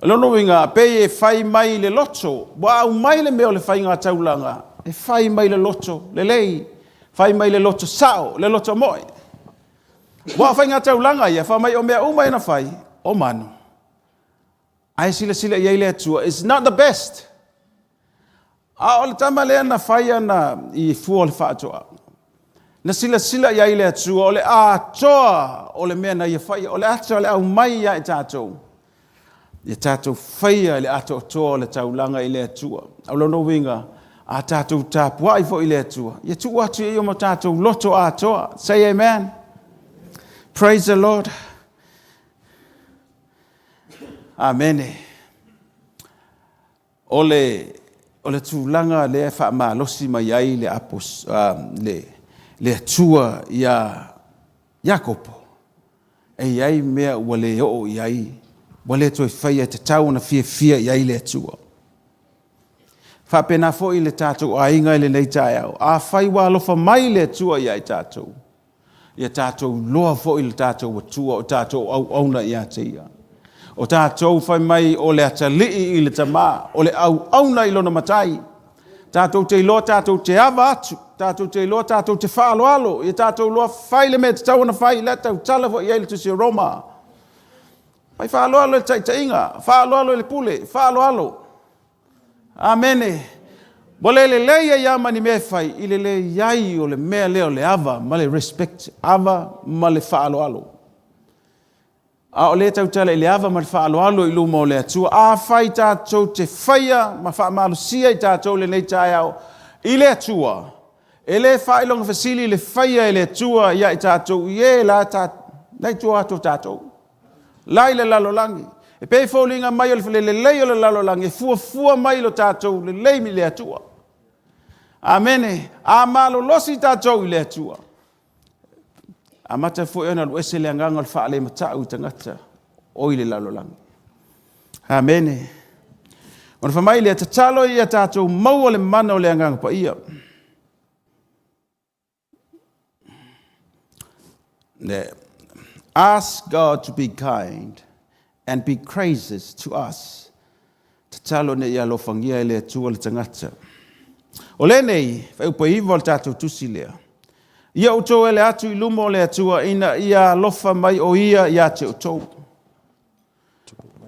Speaker 5: O lona uiga, pei e fai mai le loto, ua aumai le mea o le faiga taulaga, e fai mai le loto lelei, fai mai le loto sao, le loto moe. Ua o faiga taulaga ia, fai mai o mea uma e na fai, o manu. Ae silasila i ai le Atua, it's not the best. A o le tama lea na fai ana i fua o le faatoaga. Na silasila i ai le Atua, o le atoa o le mea na ia faia, o le ata o le aumai ia i tatou. Ia tatou faia i le atoatoa o le taulaga i le Atua. O lona uiga, a tatou tapuai foi i le Atua, ia tuu atu i ai o ma tatou loto atoa. Say amen. Praise the Lord. Amene. O le, o le tulaga lea e faamalosi mai ai le, apos, le, le Atua iā Iakopo, e i ai mea ua le oo i ai, ua le toe faia e tatau ona fiafia i ai le Atua. Faapena foi le tatou aiga i lenei taeao. Afai ua alofa mai le Atua ia i tatou, ia tatou iloa foi le tatou Atua o tatou auauna ia te Ia. O tatou fai mai o le atalii i le tama, o le auauna i lona matai. Tatou te iloa tatou te ava atu, tatou te iloa tatou te faaaloalo, ia tatou iloa fai le mea e tatau ona fai, la e tautala foi i ai le tusi o Roma. Fai faaaloalo i le taitaiga, faaaloalo i le pule, faaaloalo. Amene. Ua le lelei ai lava ma ni mea e fai i le leai o le mea lea o le ava ma le respect, ava ma le faaaloalo. A o lea e tautala i le ava ma le faaaloalo i luma o le Atua. Afai tatou te faia ma faamalosia i tatou lenei taeao i le Atua, e le faailoga fesili le faia e le Atua ia i tatou i e la i tua atu o tatou, la i le lalolagi. E pei e foliga mai o le lelei o le lalolagi e fuafua mai i lo tatou lelei i le Atua. Amene. A malolosi tatou i le Atua, amata foi ona alu ese le agaga o le faalematau i tagata o i le lalolagi. Amene. Ona fai mai lea, tatalo ia tatou maua le mana o le Agaga Paia. Ask God to be kind and be gracious to us. Tatalo ina ia alofagia e le Atua le tagata. O lenei, fuaiupu e 9 o le tatou tusi lea. Ia outou ele atu i luma o le Atua ina ia alofa mai o ia ia te outou.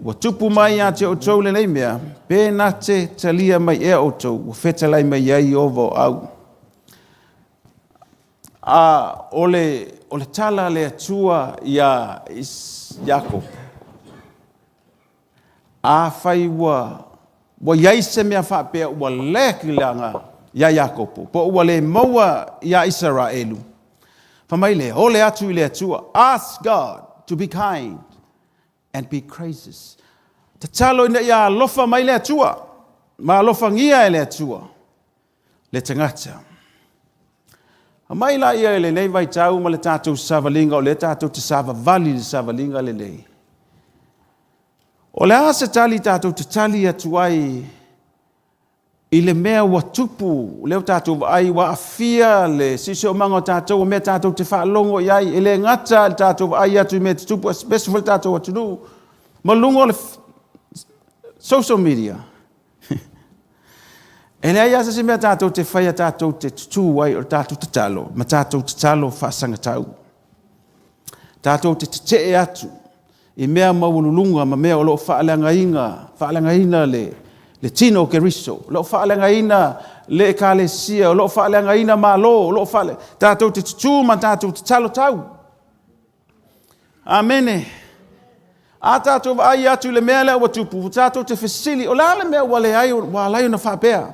Speaker 5: Ua tupu mai ia te outou lenei mea, pe na te talia mai ea outou, ua fetalai mai ai Ieova o au. A o le tala a le Atua iā Iakopo, afai ua i ai se mea faapea ua lack i le aga iā Iakopo, po ua le maua iā Isaraelu, fai mai lea, ole atu i le Atua, ask God to be kind and be gracious. Tatalo ina ia alofa mai le Atua, ma alofagia e le Atua le tagata. Aumai laia i lenei vaitau ma le tatou savaliga, o lea tatou te savavali i le savaliga lenei. O le a se tali tatou te tali atu ai i le mea ua tupu, lea ua tatou vaai ua aafia le siosiomaga o tatou, o mea tatou te faalogo i ai, e le gata le tatou vaai atu i mea tutupu, especially foi le tatou atunuu, ma luga o le social media. E leai lava se isi mea tatou te faia tatou te tutū ai, o le tatou tatalo, ma tatou tatalo faasagatau. Tatou te tetee atu i mea maualuluga ma mea o lo o faaleagaina le tino o Keriso, o lo o faaleagaina le ekalesia, o lo o faaleagaina Malo, o lo o faale... Tatou te tutū ma tatou tatalo tau. Amene. A tatou vaai atu i le mea lea ua tupu, ua tatou te fesili, o le a le mea ua leai, ua ala ai ona faapea?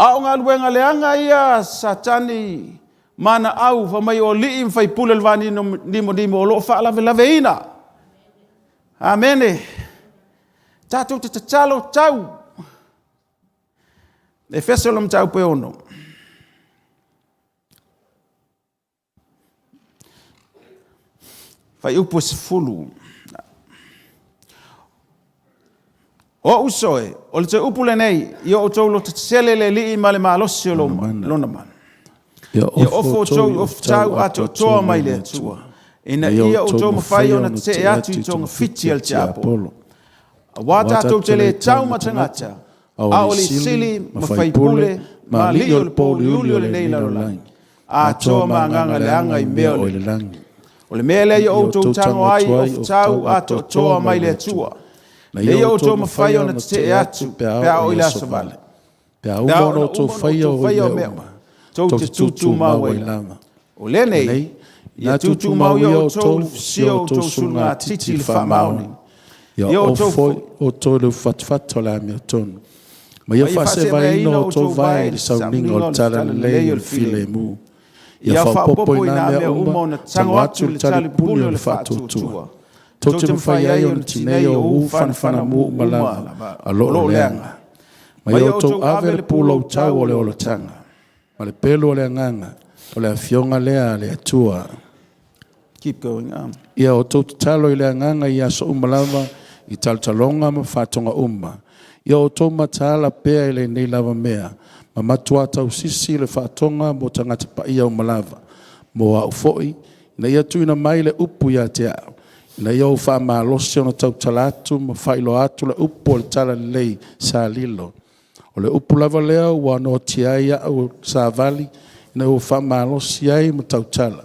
Speaker 5: A o galuega leaga ia Satani ma ana au, fai mai o alii ma faipule o le va nimonimo o lo o faalavelaveina. Amene. Tatou te tatalo tau. Efeso le mataupu e 6. Fuaiupu e 10. O uso e, o le toe upu lenei, ia outou lototetele le Alii ma le malosi o lona mana. Ia ofo outou i ofutau atoatoa mai le Atua, ina ia outou mafai ona tetee atu i togafiti a le tiapolo. Aua tatou te le tau ma tagata, a o le sili ma faipule ma alii o le pouliuli o lenei lalolagi, atoa ma agaga leaga i mea o le lagi. O le mea lea ia outou tago ai o futau atoatoa mai le Atua, ina ia outou mafai ona tetee atu pe a oo i le aso vale.
Speaker 3: Pe a uma ona outou faia o mea uma, tou te tutumau ai lava.
Speaker 5: O lenei, ia tutumau ia outou le fusia o outou sulugatiti i le faamaoni.
Speaker 3: Ia ofo foi outou i le ufatufatu o le amiotonu, ma ia faasevaina outou vae i le sauniga o le talalelei o le filemu. Ia faaopoopo i nā mea uma ona tago atu le talipupuni o le faatuatua, tou te mafai ai ona tinei o u fanafanamu uma lava a loo leaga. Ma ia outou ave le pulou tau o le olataga, ma le pelu o le agaga, o le afioga lea a le Atua.
Speaker 5: Keep going on.
Speaker 3: Ia outou tatalo i le agaga i aso uma lava, i talotaloga ma faatoga uma. Ia outou mataala pea i lenei lava mea, ma matuā tausisi i le faatoga mo tagata paia uma lava. Mo a'u foi, ina ia tuuina mai le upu ia te a'u, ina ia ou faamalosi ona tautala atu ma faailoa atu le upu o le Talalelei sa lilo. O le upu lava lea ua noatia ai a'u savali, ina ia ou faamalosi ai ma tautala,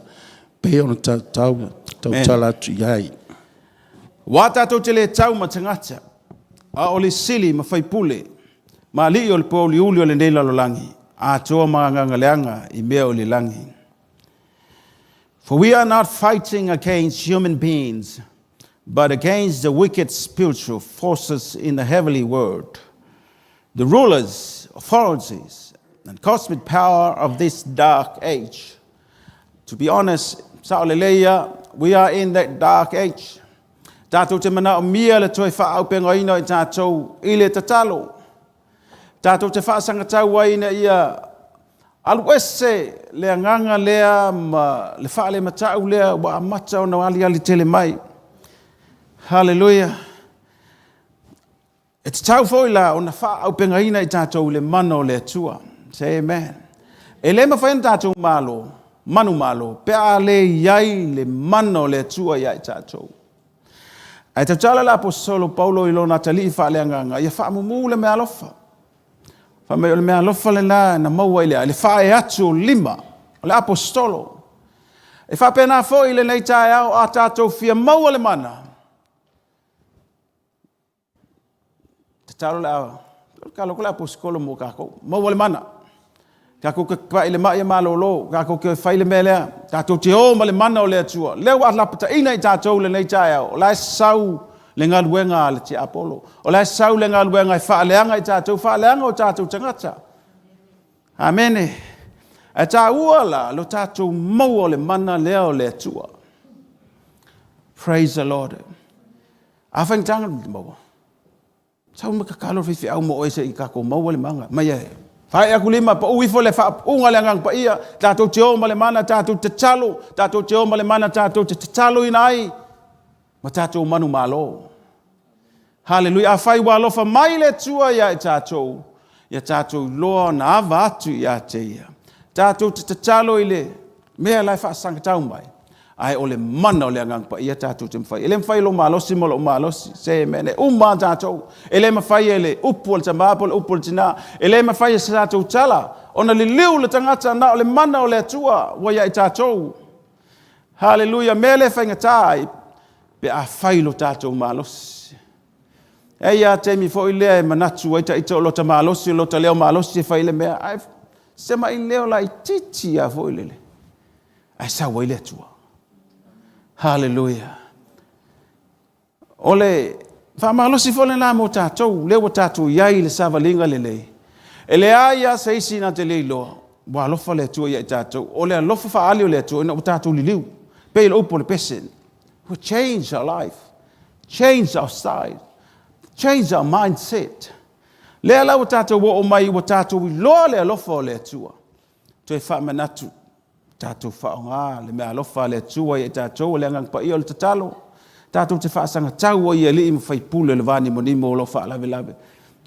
Speaker 3: pei ona tatau tautala atu i ai.
Speaker 5: Aua tatou te le tau ma tagata, a o le sili ma faipule, ma alii o le pouliuli o lenei lalolagi, atoa ma agaga leaga i mea o le lagi. For we are not fighting against human beings, but against the wicked spiritual forces in the heavenly world, the rulers, authorities, and cosmic power of this dark age. To be honest, sa'o lelei ia, we are in that dark age. Tatou te manaomia le toe faaaupegaina i tatou i le tatalo. Tatou te faasagatau ai ina ia alu ese le agaga lea ma le faalemata'u lea ua amata ona aliali tele mai. Hallelujah. E tatau foi la ona faaaupegaina i tatou i le mana o le Atua. Say amen. E le mafai ona tatou malo, manumalo, pe a le i ai le mana o le Atua ia i tatou. Ae tautala le Aposetolo Paulo i lona atalii faaleagaga, ia faamumu le meaalofa. Fai mai o le meaalofa lena na maua i le a? I le faaee atu o lima o le Aposetolo. E faapena foi i lenei taeao a tatou fia maua le mana. Tatalo le a tatalo ko le aposetolo mo tatou. Maua le mana. Tatou te pa'i le mai e malolo, tatou te fai le mea lea, tatou te o ma le mana o le Atua. Lea ua lapataina i tatou lenei taeao, o la e sau le galuega a le tiapolo. O la e sau le galuega e faaleaga i tatou, faaleaga o tatou tagata. Amene. Ae tāua la lo tatou maua o le mana lea o le Atua. Praise the Lord. A faigataga le maua. Sau ma tatalo faifeau mo oe se i tatou maua le mana. Mai e faaee atu lima, pau ifo le faaupuga le Agaga Paia, tatou te o ma le mana, tatou te tatalo, tatou te o ma le mana, tatou te tataloina ai ma tatou manumalo. Haleluia. Afai ua alofa mai le Atua ia i tatou, ia tatou iloa ona ava atu ia te ia. Tatou te tatalo i le mea la e faasagatau mai, ae o le mana o le Agaga Paia tatou te mafai. E le mafai e lou malosi ma lou malosi. Say amen. E uma tatou. E le mafai e le upu o le tamā po o le upu o le tinā. E le mafai e se tatou tala ona liliu le tagata na o le mana o le Atua ua ia i tatou. Haleluia. Mea le faigata ai pe a fai lo tatou malosi. E ia taimi foi lea e manatu ai taita o lota malosi, o lota leo malosi e fai le mea. Ae se mai leo laitiiti a foi lele. Ae sau ai le Atua. Haleluia. O le faamalosi foi lena mo tatou, lea ua tatou i ai i le savaliga lelei. E leai lava se isi na te le iloa, ua alofa le Atua ia i tatou. O le alofa faaali o le Atua ina ua tatou liliu. Pei le upu o le pese. We change our life, change our style, change our mindset. Lea la ua tatou oo mai ua tatou iloa le alofa o le Atua. Toe faamanatu, tatou faaaoga le meaalofa a le Atua ia i tatou, o le Agaga Paia o le tatalo. Tatou te faasagatau ai i alii ma faipule o le vanimonimo o lo o faalavelave.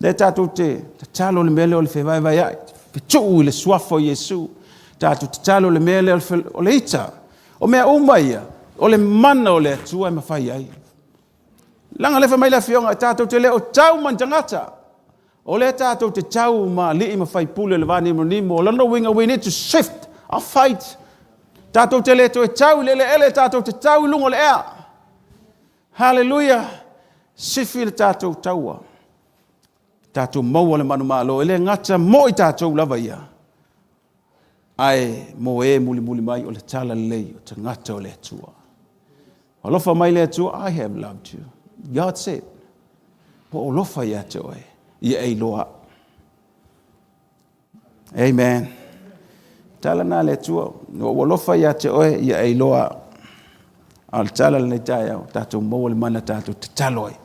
Speaker 5: Lea tatou te tatalo le mea lea o le fevaevaeai, fetuu i le suafa o Iesu. Tatou tatalo le mea lea o le ita. O mea uma ia, o le mana o le Atua e mafai ai. Leaga lea fai mai le Afioga, tatou te le o tau ma ni tagata. O lea tatou te tau ma alii ma faipule o le vanimonimo. O lona uiga, we need to shift our fight. Tatou te le toe tau i le eleele, tatou te tau i luga o le ea. Haleluia. Sifi le tatou taua. Tatou maua le manumalo. E le gata mo i tatou lava ia, ae mo e mulimuli mai o le talalelei o tagata o le Atua. Alofa mai le Atua, I have loved you. God said, ua ou alofa ia te oe, ia e iloa. Amen. Tala na le Atua, ua ou alofa ia te oe, ia e iloa. A o le tala lenei taeao, tatou maua le mana tatou tatalo ai,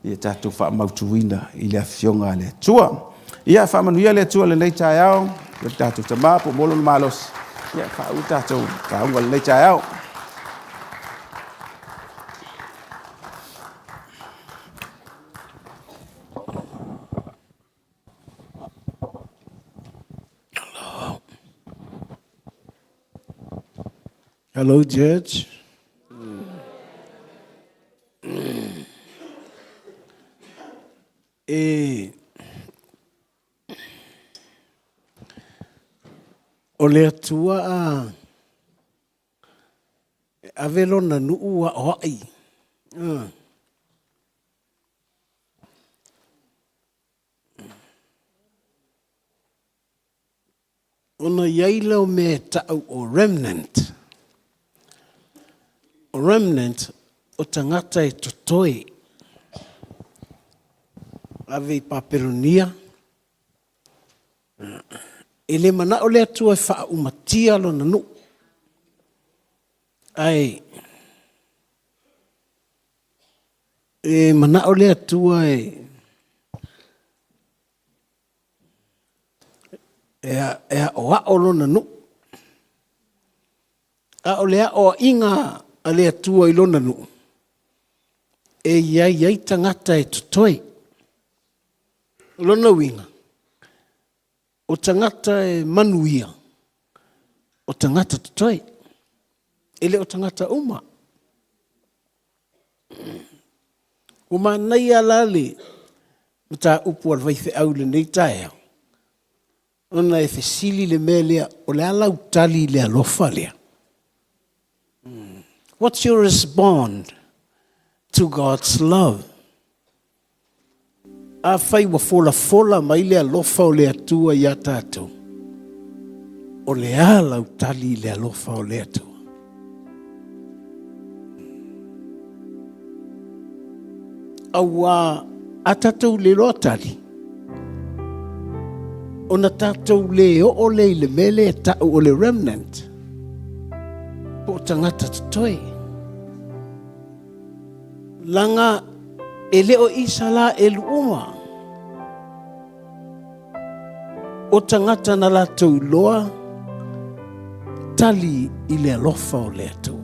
Speaker 5: ia tatou faamautuina i le afioga a le Atua. Ia faamanuia le Atua lenei taeao, le tatou tamā po o lona malosi. Ia faauu tatou lauga lenei taeao.
Speaker 6: Hello church. E o le Atua a e ave lona nuu aoai. Ona i ai lea o mea e ta'u o remnant. O remnant, o tagata e totoe. Ave i Papelonia. E le mana'o le Atua e faaumatia lona nuu. Ae e mana'o le Atua e e aoao lona nuu. A o le aoaiga a le Atua i lona nuu, e i ai ai tagata e totoe. O lona uiga, o tagata e manuia, o tagata totoe. E le o tagata uma. Ua manaia la le mataupu a le faifeau i lenei taeao, ona e fesili le mea lea, o le a lau tali i le alofa lea? What's your respond to God's love? Afai ua folafola mai le alofa o le Atua iā tatou, o le a lau tali i le alofa o le Atua? Auā a tatou le iloa tali, ona tatou le oo lea i le mea lea e ta'u o le remnant, po o tagata totoe. Leaga e le o Isaraelu uma o tagata na latou iloa tali i le alofa o le Atua.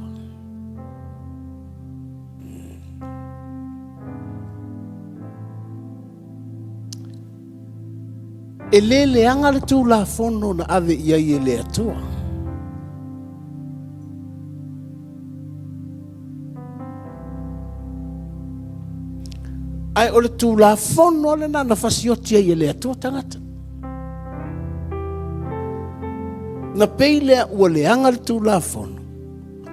Speaker 6: E le leaga le Tulafono na ave i ai e le Atua. Ae o le Tulafono lena na fasioti ai e le Atua tagata. Na pei lea ua leaga le Tulafono,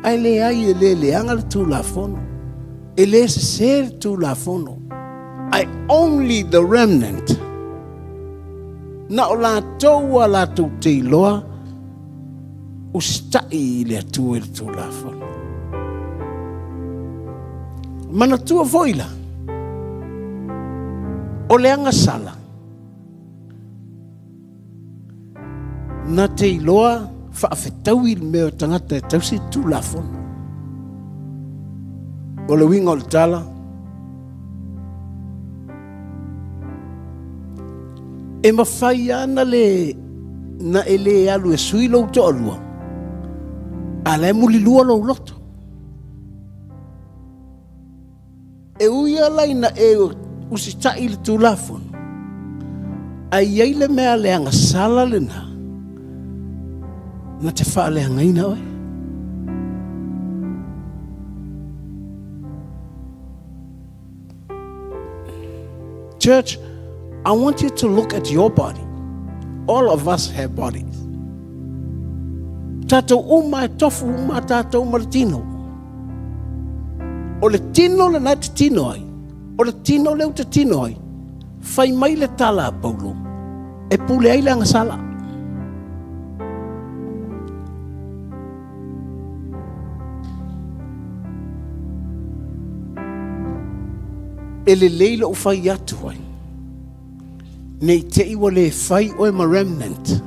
Speaker 6: ae leai e le leaga le Tulafono. E le sese le Tulafono. Ae only the remnant. Na o latou a latou te iloa usitai i le Atua i le Tulafono. Manatua foi la, o le agasala, na te iloa faafetaui le mea o tagata e tausi le Tulafono. O le uiga o le tala, e mafai lava na le na e le alu e sui lou toalua, a la e mulilua lou loto. E ui lava la ina e usitai i le Tulafono, ae i ai le mea leagasala lena na te faaleagaina oe. Church, I want you to look at your body. All of us have bodies. Tatou uma e tofu uma tatou ma le tino. O le tino lena e te tino ai, o le tino lea ou te tino ai, fai mai le tala a Paulo, e pule ai le agasala. E lelei lou fai atu ai, ne i te i ua le fai oe ma remnant,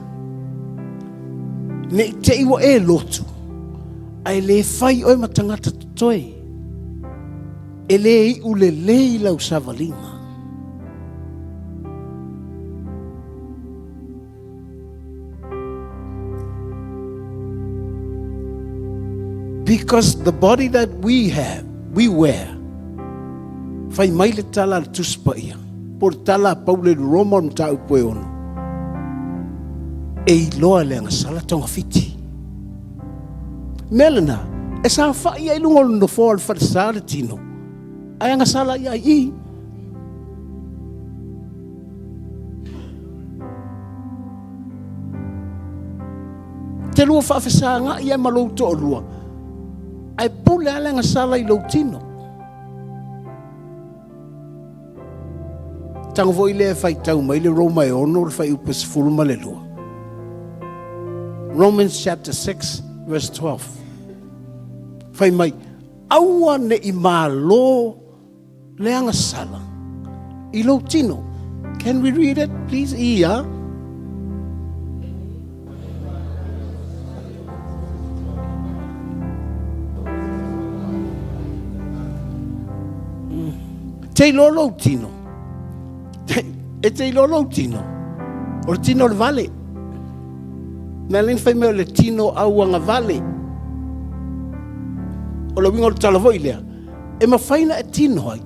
Speaker 6: ne i te i ua e lotu, ae le fai oe ma tagata totoe, e le iu lelei lau savaliga. Because the body that we have, we wear, fai mai le tala a le Tusi Paia, po o le tala a Paulo i le Roma o le mataupu e ono, e iloa le agasala togafiti. Mea lena, e saofai ai i luga o le nofoa o le falesa le tino, ae agasala i ai i. Te lua faafesagai ai ma lou toalua, ae pule lava le agasala i lou tino. Tago foi lea e faitau mai le Roma e 6 le fuaiupu e 12. Romans chapter 6 verse 12. Fai mai, aua ne i malo le agasala i lou tino. Can we read it, please? Ia. Te iloa lou tino. E te iloa lou tino. O le tino o le vale. Mea lea na fai mai o le tino auagavale. O le uiga o le tala foi lea, e mafai na e tino ai,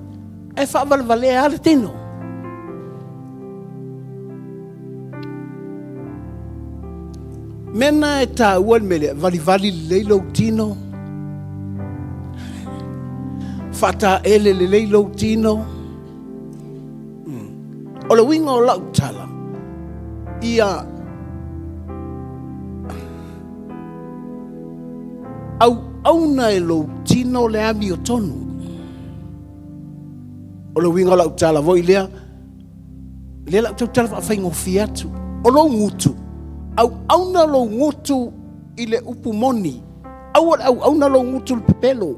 Speaker 6: ae faavalevalea lava le tino. Mea na e taua le mea lea, valivali lelei lou tino, faataele lelei lou tino. O le uiga o lau tala, ia auauna e lou tino le amiotonu. O le uiga o lau tala foi lea, lea la ou tautala faafaigofie atu. O lou gutu, auauna lou gutu i le upu moni. Aua le auauna lou gutu i le pepelo.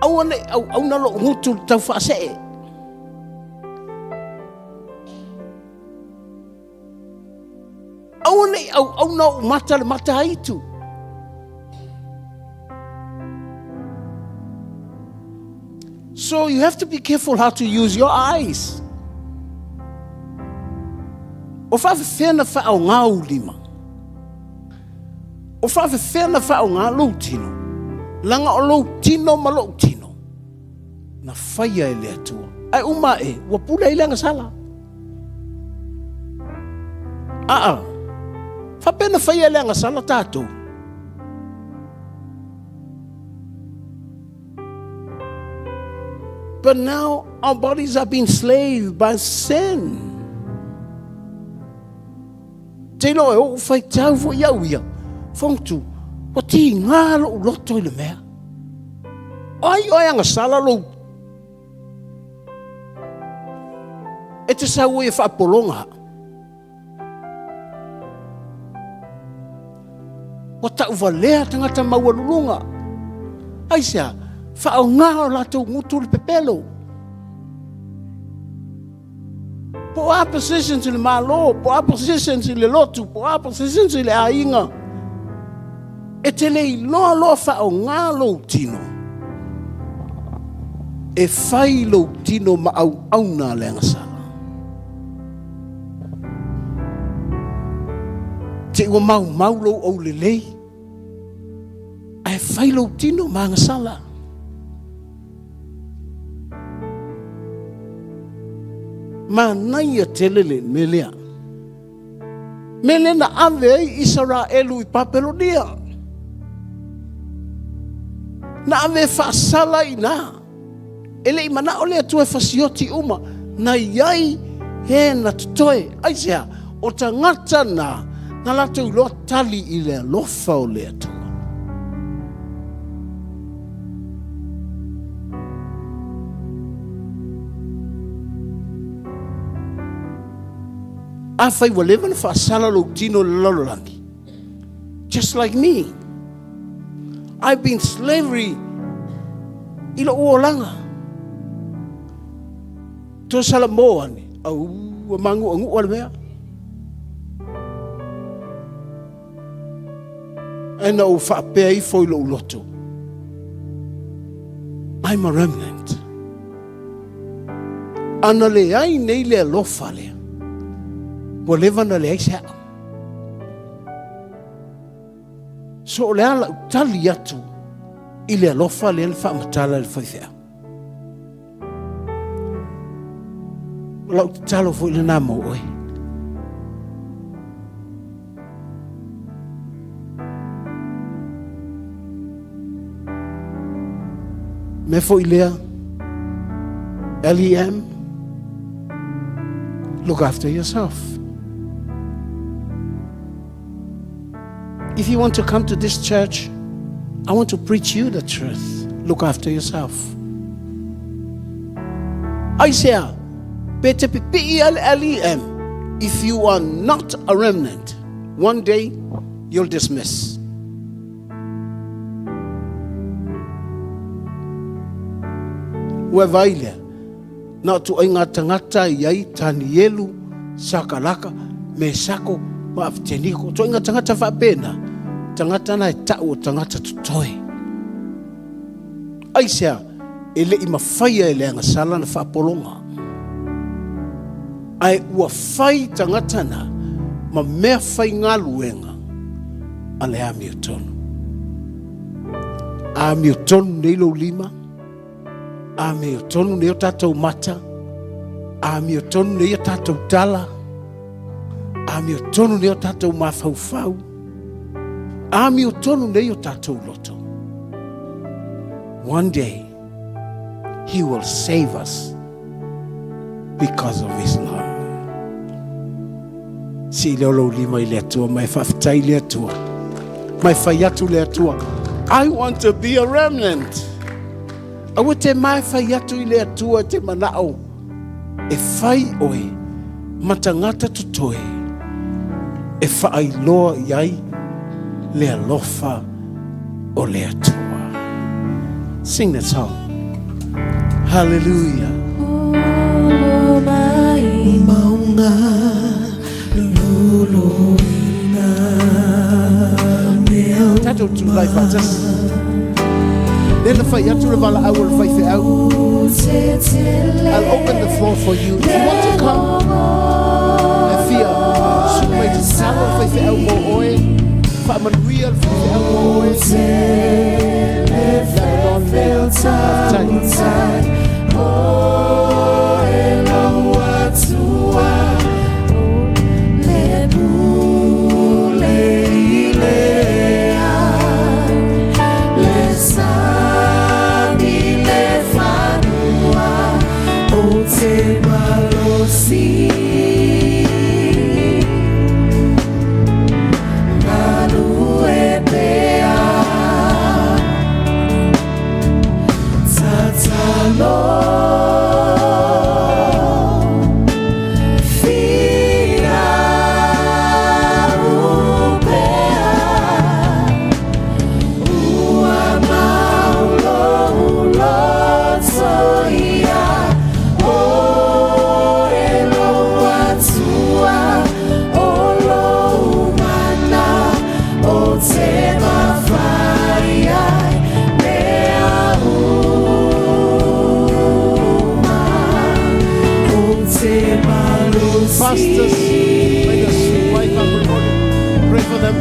Speaker 6: Aua ne i auauna lou gutu i le taufaasee. Aua ne i auauna ou mata le mata aitu. So you have to be careful how to use your eyes. O faafefea na faaaoga ou lima? O faafefea na faaaoga lou tino? Leaga o lou tino ma lou tino na faia e le Atua. Ae uma ae, ua pule ai le agasala. Aa, faapea na faia e le agasala tatou. But now our bodies are being slaved by sin. Te iloa e ou faitau foi au ia, Fogutu, ua tiga lou loto i le mea. O ai oe agasala lou E te sau ai e faapologa. Ua tauvalea tagata maualuluga. Aisea? Faaaoga o latou gutu le pepelo. Po o a positions i le Malo, po o a positions i le lotu, po o a positions i le aiga. E te le iloa loa faaaoga lou tino e fai lou tino ma auauna a le agasala. Te i ua maumau lou aulelei, ae fai lou tino ma agasala. Manaia tele le mea lea. Mea lea na ave ai Isaraelu i Papelonia. Na ave e faasala i ina. E le i manao le Atua e fasioti uma. Na i ai e na totoe. Aisea? O tagata na, na latou iloa tali i le alofa o le Atua. Afai ua leva na faasala lou tino i le lalolagi, just like me, I've been slavery i lou olaga. Toe salamo ane, au, ua magu'agu'a le mea. Ae na ou faapea ifo i lou loto, I'm a remnant. A na leai nei le alofa lea, ua leva na leai se a'u. So o le a la'u tali atu i le alofa lea na faamatala e le faifeau. O lau tatalo foi lena mo oe. Mea foi lea, LEM, look after yourself. If you want to come to this church, I want to preach you the truth. Look after yourself. Aisea, pe te pipii a le LEM, if you are not a remnant, one day you'll dismiss. Ua vaai lea, na o tuaiga tagata e i ai Tanielu, Sakalaka, Mesako ma Apiteniko. O tuaiga tagata faapena, tagata na e tau o tagata totoe. Aisea, e le i mafaia e le agasala na faapologa. Ae ua fai tagata na ma mea faigaluega a le amiotonu. Amiotonu nei lou lima, amiotonu nei o tatou mata, amiotonu nei o tatou tala, amiotonu nei o tatou mafaufau, amiotonu nei o tatou loto. One day, He will save us because of His love. Sii lea o lou lima i le Atua, ma e faafetai i le Atua. Ma e fai atu le Atua, I want to be a remnant. Aua te mae fai atu i le Atua te manao e fai oe ma tagata totoe e faailoa i ai le alofa o le Atua. Sing that song. Hallelujah.
Speaker 2: Maunga luluina mea
Speaker 6: Tatou tulai faatasi. Lea na fai atu le valaau a le faifeau. I'll open the floor for you. If you want to come, e fia susu mai tatalo le faifeau mo oe. Faamanuia le faifeau mo oe. Lebanon lea. Faafetai. Pastors, may the sweet wife everybody pray for them.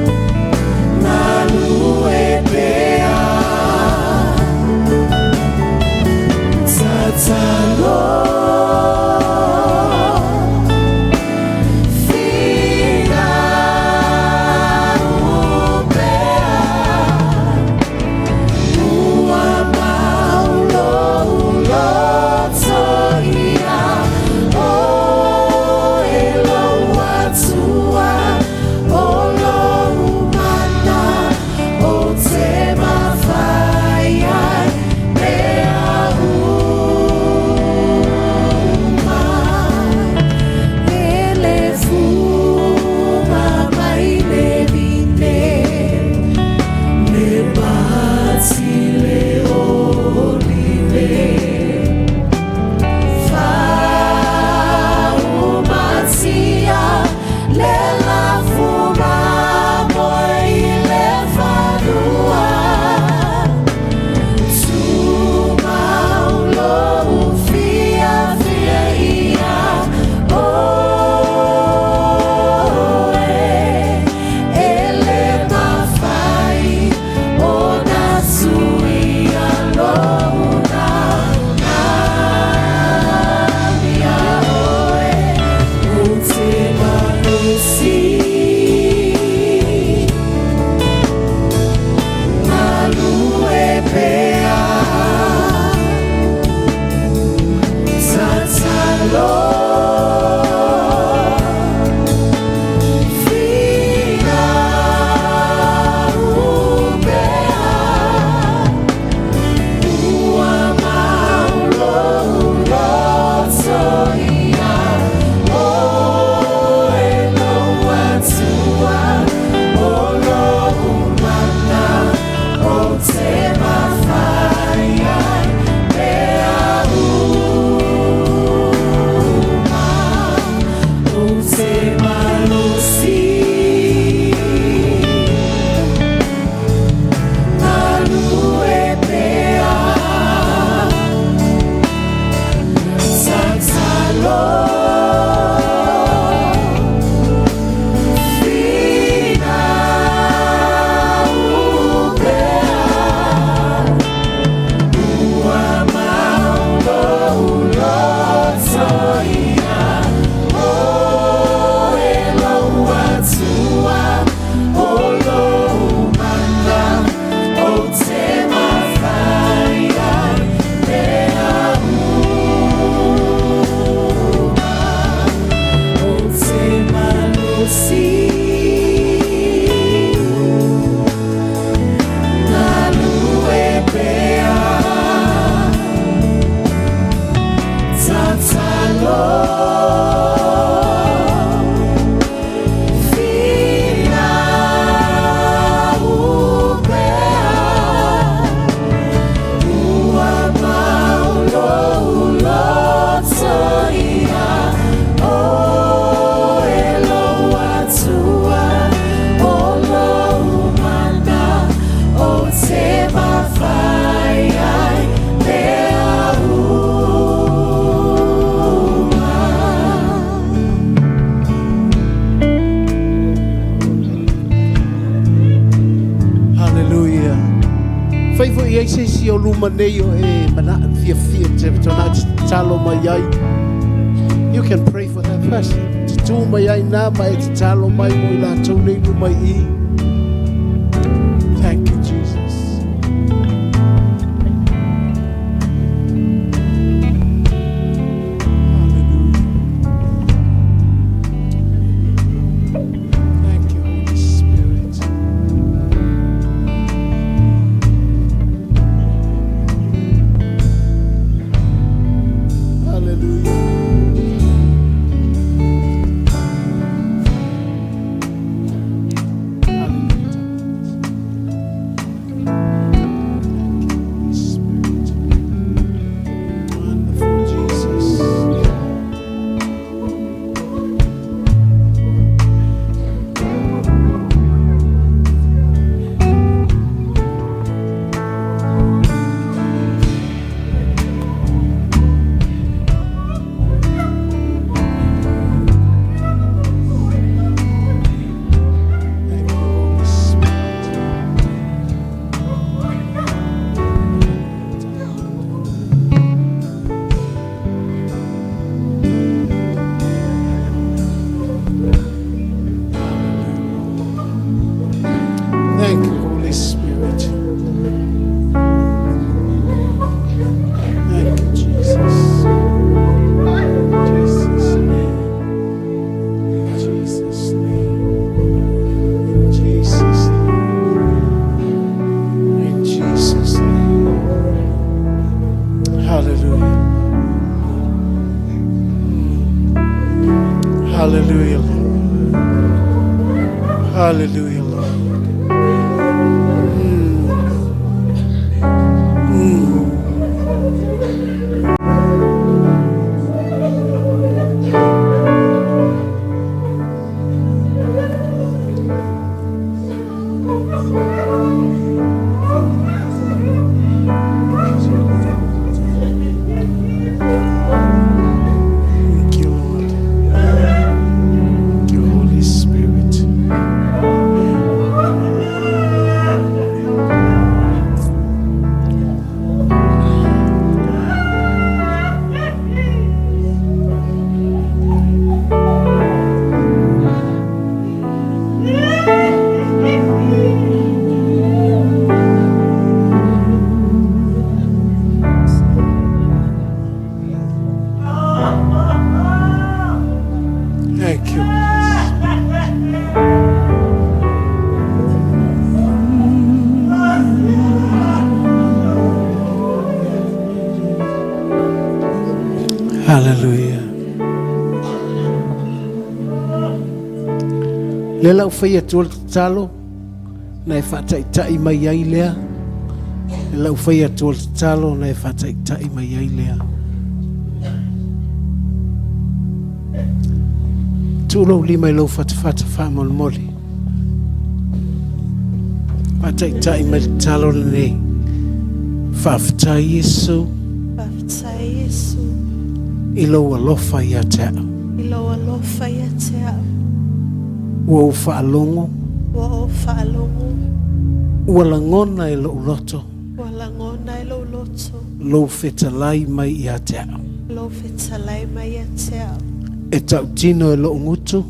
Speaker 6: i ai se isi o luma nei o e manaʻo fiafia te tona e tatalo mai ai, you can pray for that person. Te tū mai ai nā ma e tatalo mai mo i latou nei luma i i. Thank you, Jesus. Hallelujah. Thank you, Holy Spirit. Hallelujah. Hallelujah. Thank you, Holy Spirit. Wonderful Jesus. Thank you, Holy Spirit. Thank you, Holy Spirit. Thank you, Jesus. Jesus' name. In Jesus' name. In Jesus' name. In Jesus' name. Hallelujah. Hallelujah, Lord. Hallelujah, Lord. Thank you, Lord. Thank you, Holy Spirit. Thank you. Hallelujah. Le lau whai atu o le tatalo, na e whaataitai mai ai lea. Le lau whai atu o le tatalo, na e whaataitai mai ai lea. Tuu lou lima i lou fatafata faamolemole. Faataitai mai le tatalo lenei. Faafetai Iesu.
Speaker 7: Faafetai Iesu.
Speaker 6: I lou alofa ia te au.
Speaker 7: I lou alofa ia te au.
Speaker 6: Ua ou faalogo.
Speaker 7: Ua ou faalogo.
Speaker 6: Ua lagona e lou loto.
Speaker 7: Ua lagona e lou loto.
Speaker 6: Lou fetalai mai ia te au.
Speaker 7: Lou fetalai mai ia te au.
Speaker 6: E tautino e lou gutu.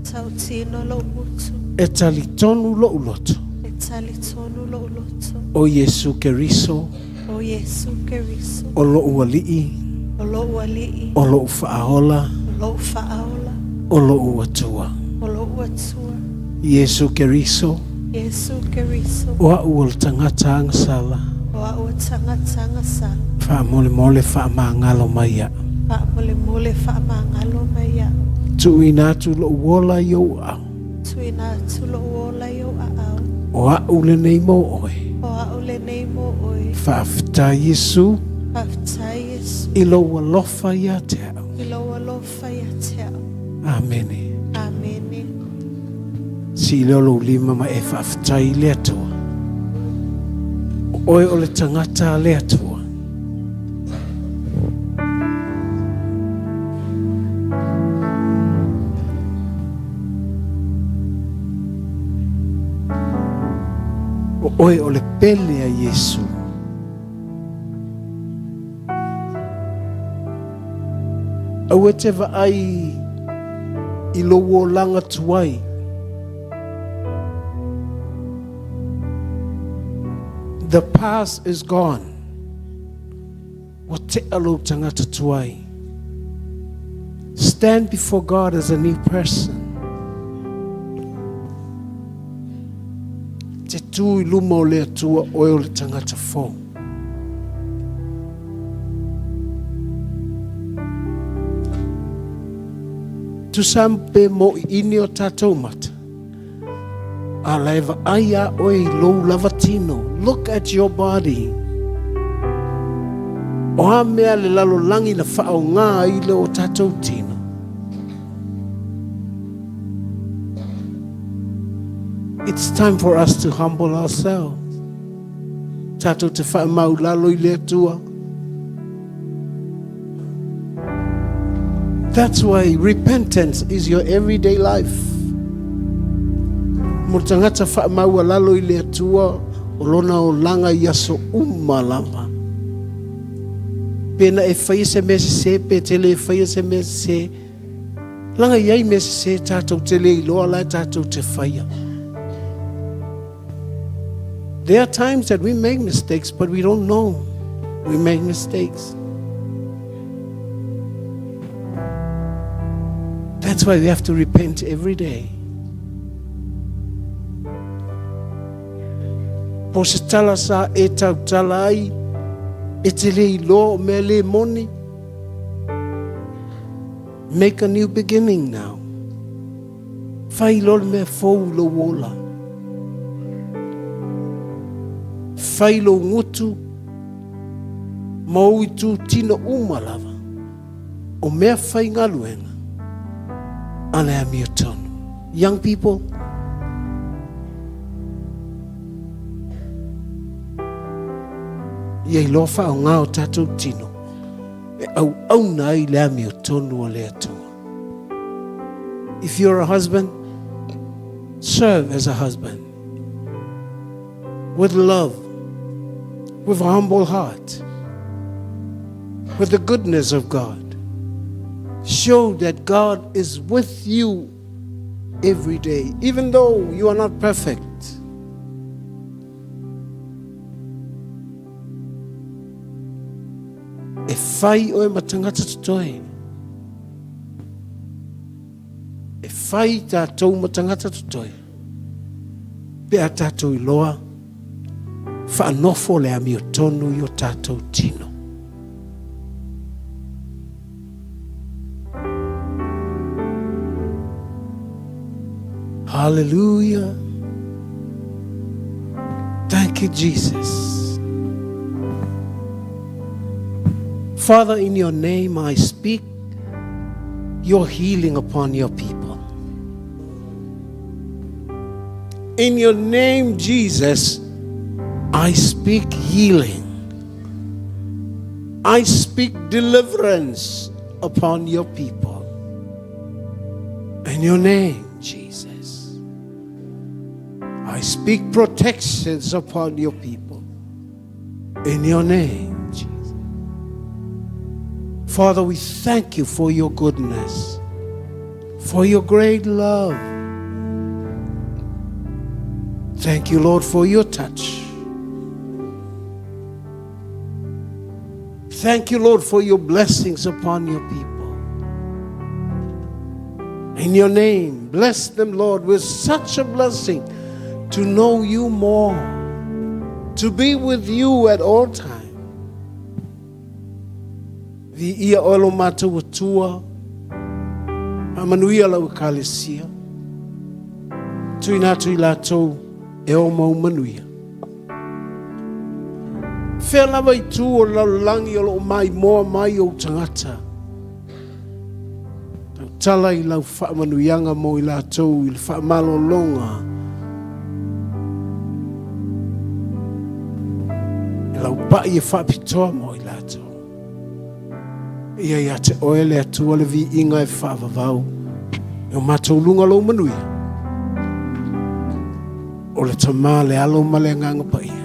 Speaker 7: Tautino lou gutu.
Speaker 6: E talitonu lou loto.
Speaker 7: E talitonu lou loto.
Speaker 6: O Iesu Keriso.
Speaker 7: O Iesu Keriso.
Speaker 6: O lou alii.
Speaker 7: O lou alii.
Speaker 6: O lou faaola.
Speaker 7: O lou faaola.
Speaker 6: O lou Atua.
Speaker 7: O lou Atua.
Speaker 6: Iesu Keriso.
Speaker 7: Iesu Keriso.
Speaker 6: O au o le tagata agasala.
Speaker 7: O au o le tagata agasala.
Speaker 6: Faamolemole faamagalo mai au.
Speaker 7: Faamolemole faamagalo mai au.
Speaker 6: Tuuina atu lou ola i ou aao.
Speaker 7: Tuuina atu lou ola i ou aao.
Speaker 6: O au lenei mo oe.
Speaker 7: O au lenei mo oe.
Speaker 6: Faafetai Iesu.
Speaker 7: Faafetai Iesu.
Speaker 6: I lou alofa ia te au.
Speaker 7: I lou alofa ia te au.
Speaker 6: Amene.
Speaker 7: Amene.
Speaker 6: Sii lea o lou lima ma e faafetai i le Atua. O oe o le tagata a le Atua. O oe o le pele a Iesu. Aua e te vaai i lou olaga tuai. The past is gone. Ua tea lou tagata tuai. Stand before God as a new person. Te tū i luma o le Atua oe o le tagata fou. Tusa pe mo i ini o tātou mata. A la e vaai a oe i lou lava tino. Look at your body. O a mea le lalolagi na whaonga ai le o tātou tino. It's time for us to humble ourselves. Tātou te whaamau lalo i le Atua. That's why repentance is your everyday life. Mo tangata whaamaua lalo i le Atua, o lona olaga i aso uma lava. Pena e whaia se mea sese, pe te le whaia se mea sese, langa iai mea sese tātou te le iloa la tātou te whaia. There are times that we make mistakes, but we don't know we make mistakes. That's why we have to repent every day. Po se tala sa e tau tala ai, e te le iloa o mea le moni. Make a new beginning now. Fai loa le mea fou i lou ola. Fai lou gutu ma ou itu tino uma lava o mea faigaluega a le amiotonu. Young people, ia iloa faaaoga o tatou tino e auauna ai le amiotonu a le Atua. If you're a husband, serve as a husband with love, with a humble heart, with the goodness of God. Show that God is with you every day, even though you are not perfect. E whai oe ma tangata totoe. E whai tātou ma tangata totoe. Pe a tātou iloa, whaanofo le amiotonu i o tātou tino. Hallelujah. Thank you, Jesus. Father, in your name I speak your healing upon your people. In your name, Jesus, I speak healing. I speak deliverance upon your people. In your name, Jesus, I speak protections upon your people. In your name, Jesus. Father, we thank you for your goodness, for your great love. Thank you, Lord, for your touch. Thank you, Lord, for your blessings upon your people. In your name, bless them, Lord, with such a blessing to know you more, to be with you at all times. Viia oe lo matou Atua, faamanuia lau Ekalesia, tuuina atu i latou e o mau manuia. Fea lava i tū o le lalolagi o lo o maimoa mai ou tagata. Tautala i lau faamanuiaga mo i latou i le faamalologa i lau pai e faapitoa mo i latou. Ia ia te oe le Atua le viiga e faavavau e o matou luga lou manuia. O le Tama, le Alo ma le Agaga Paia.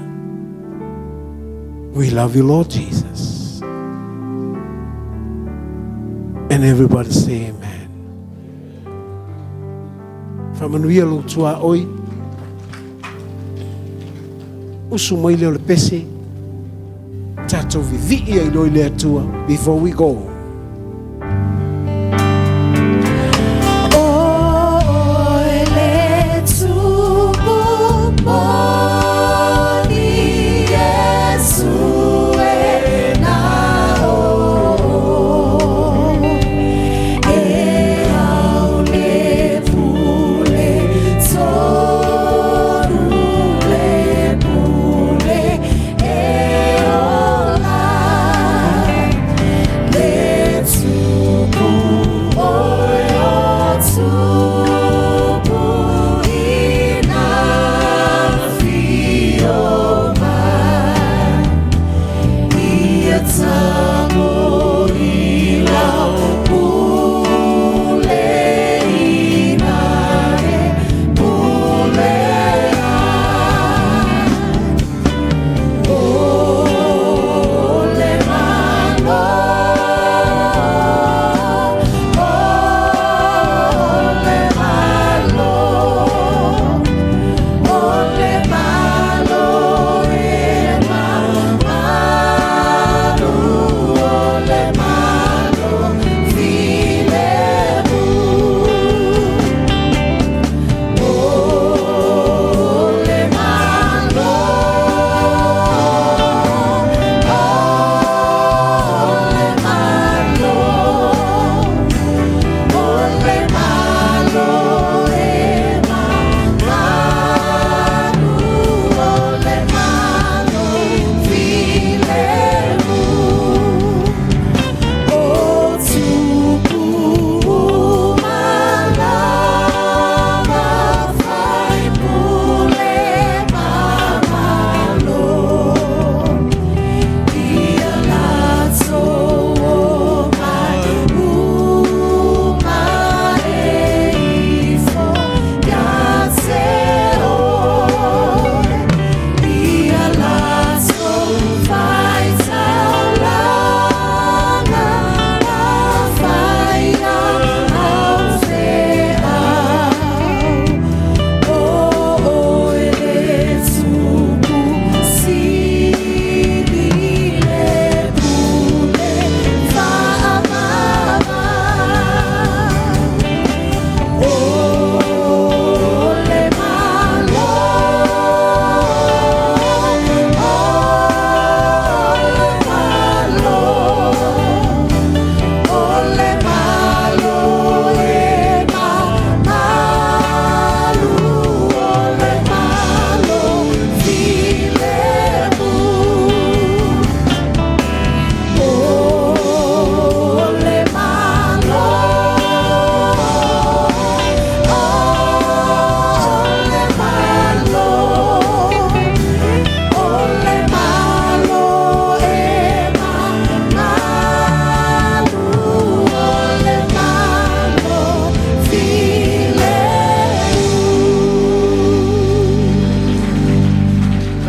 Speaker 6: We love you, Lord Jesus. And everybody say amen. Faamanuia lou tuaoi. Usu mai lea o le pese. Tatou vivii ai loa i le Atua before we go.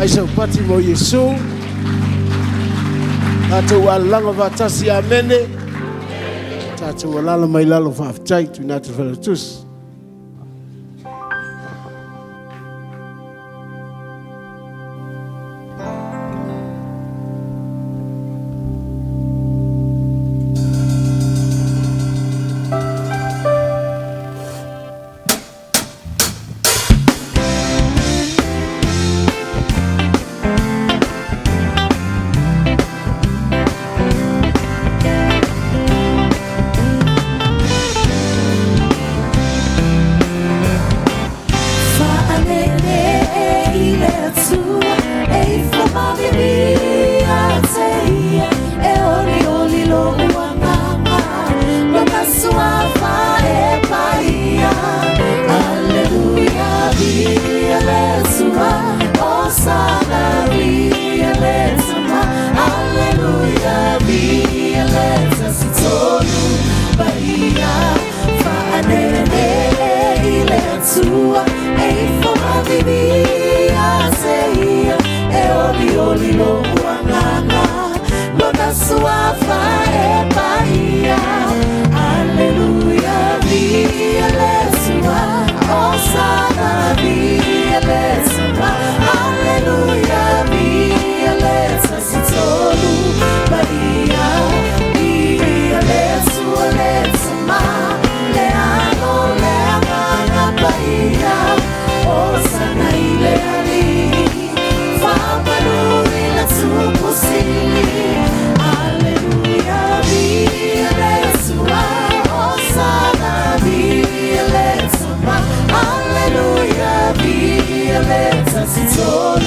Speaker 6: Ai sau pati mo Iesu. Tatou alalaga faatasi, amene. Tatou alala mai lalo faafetai tuina atu le Falatusi.
Speaker 2: Hallelujah, viia le Tasi.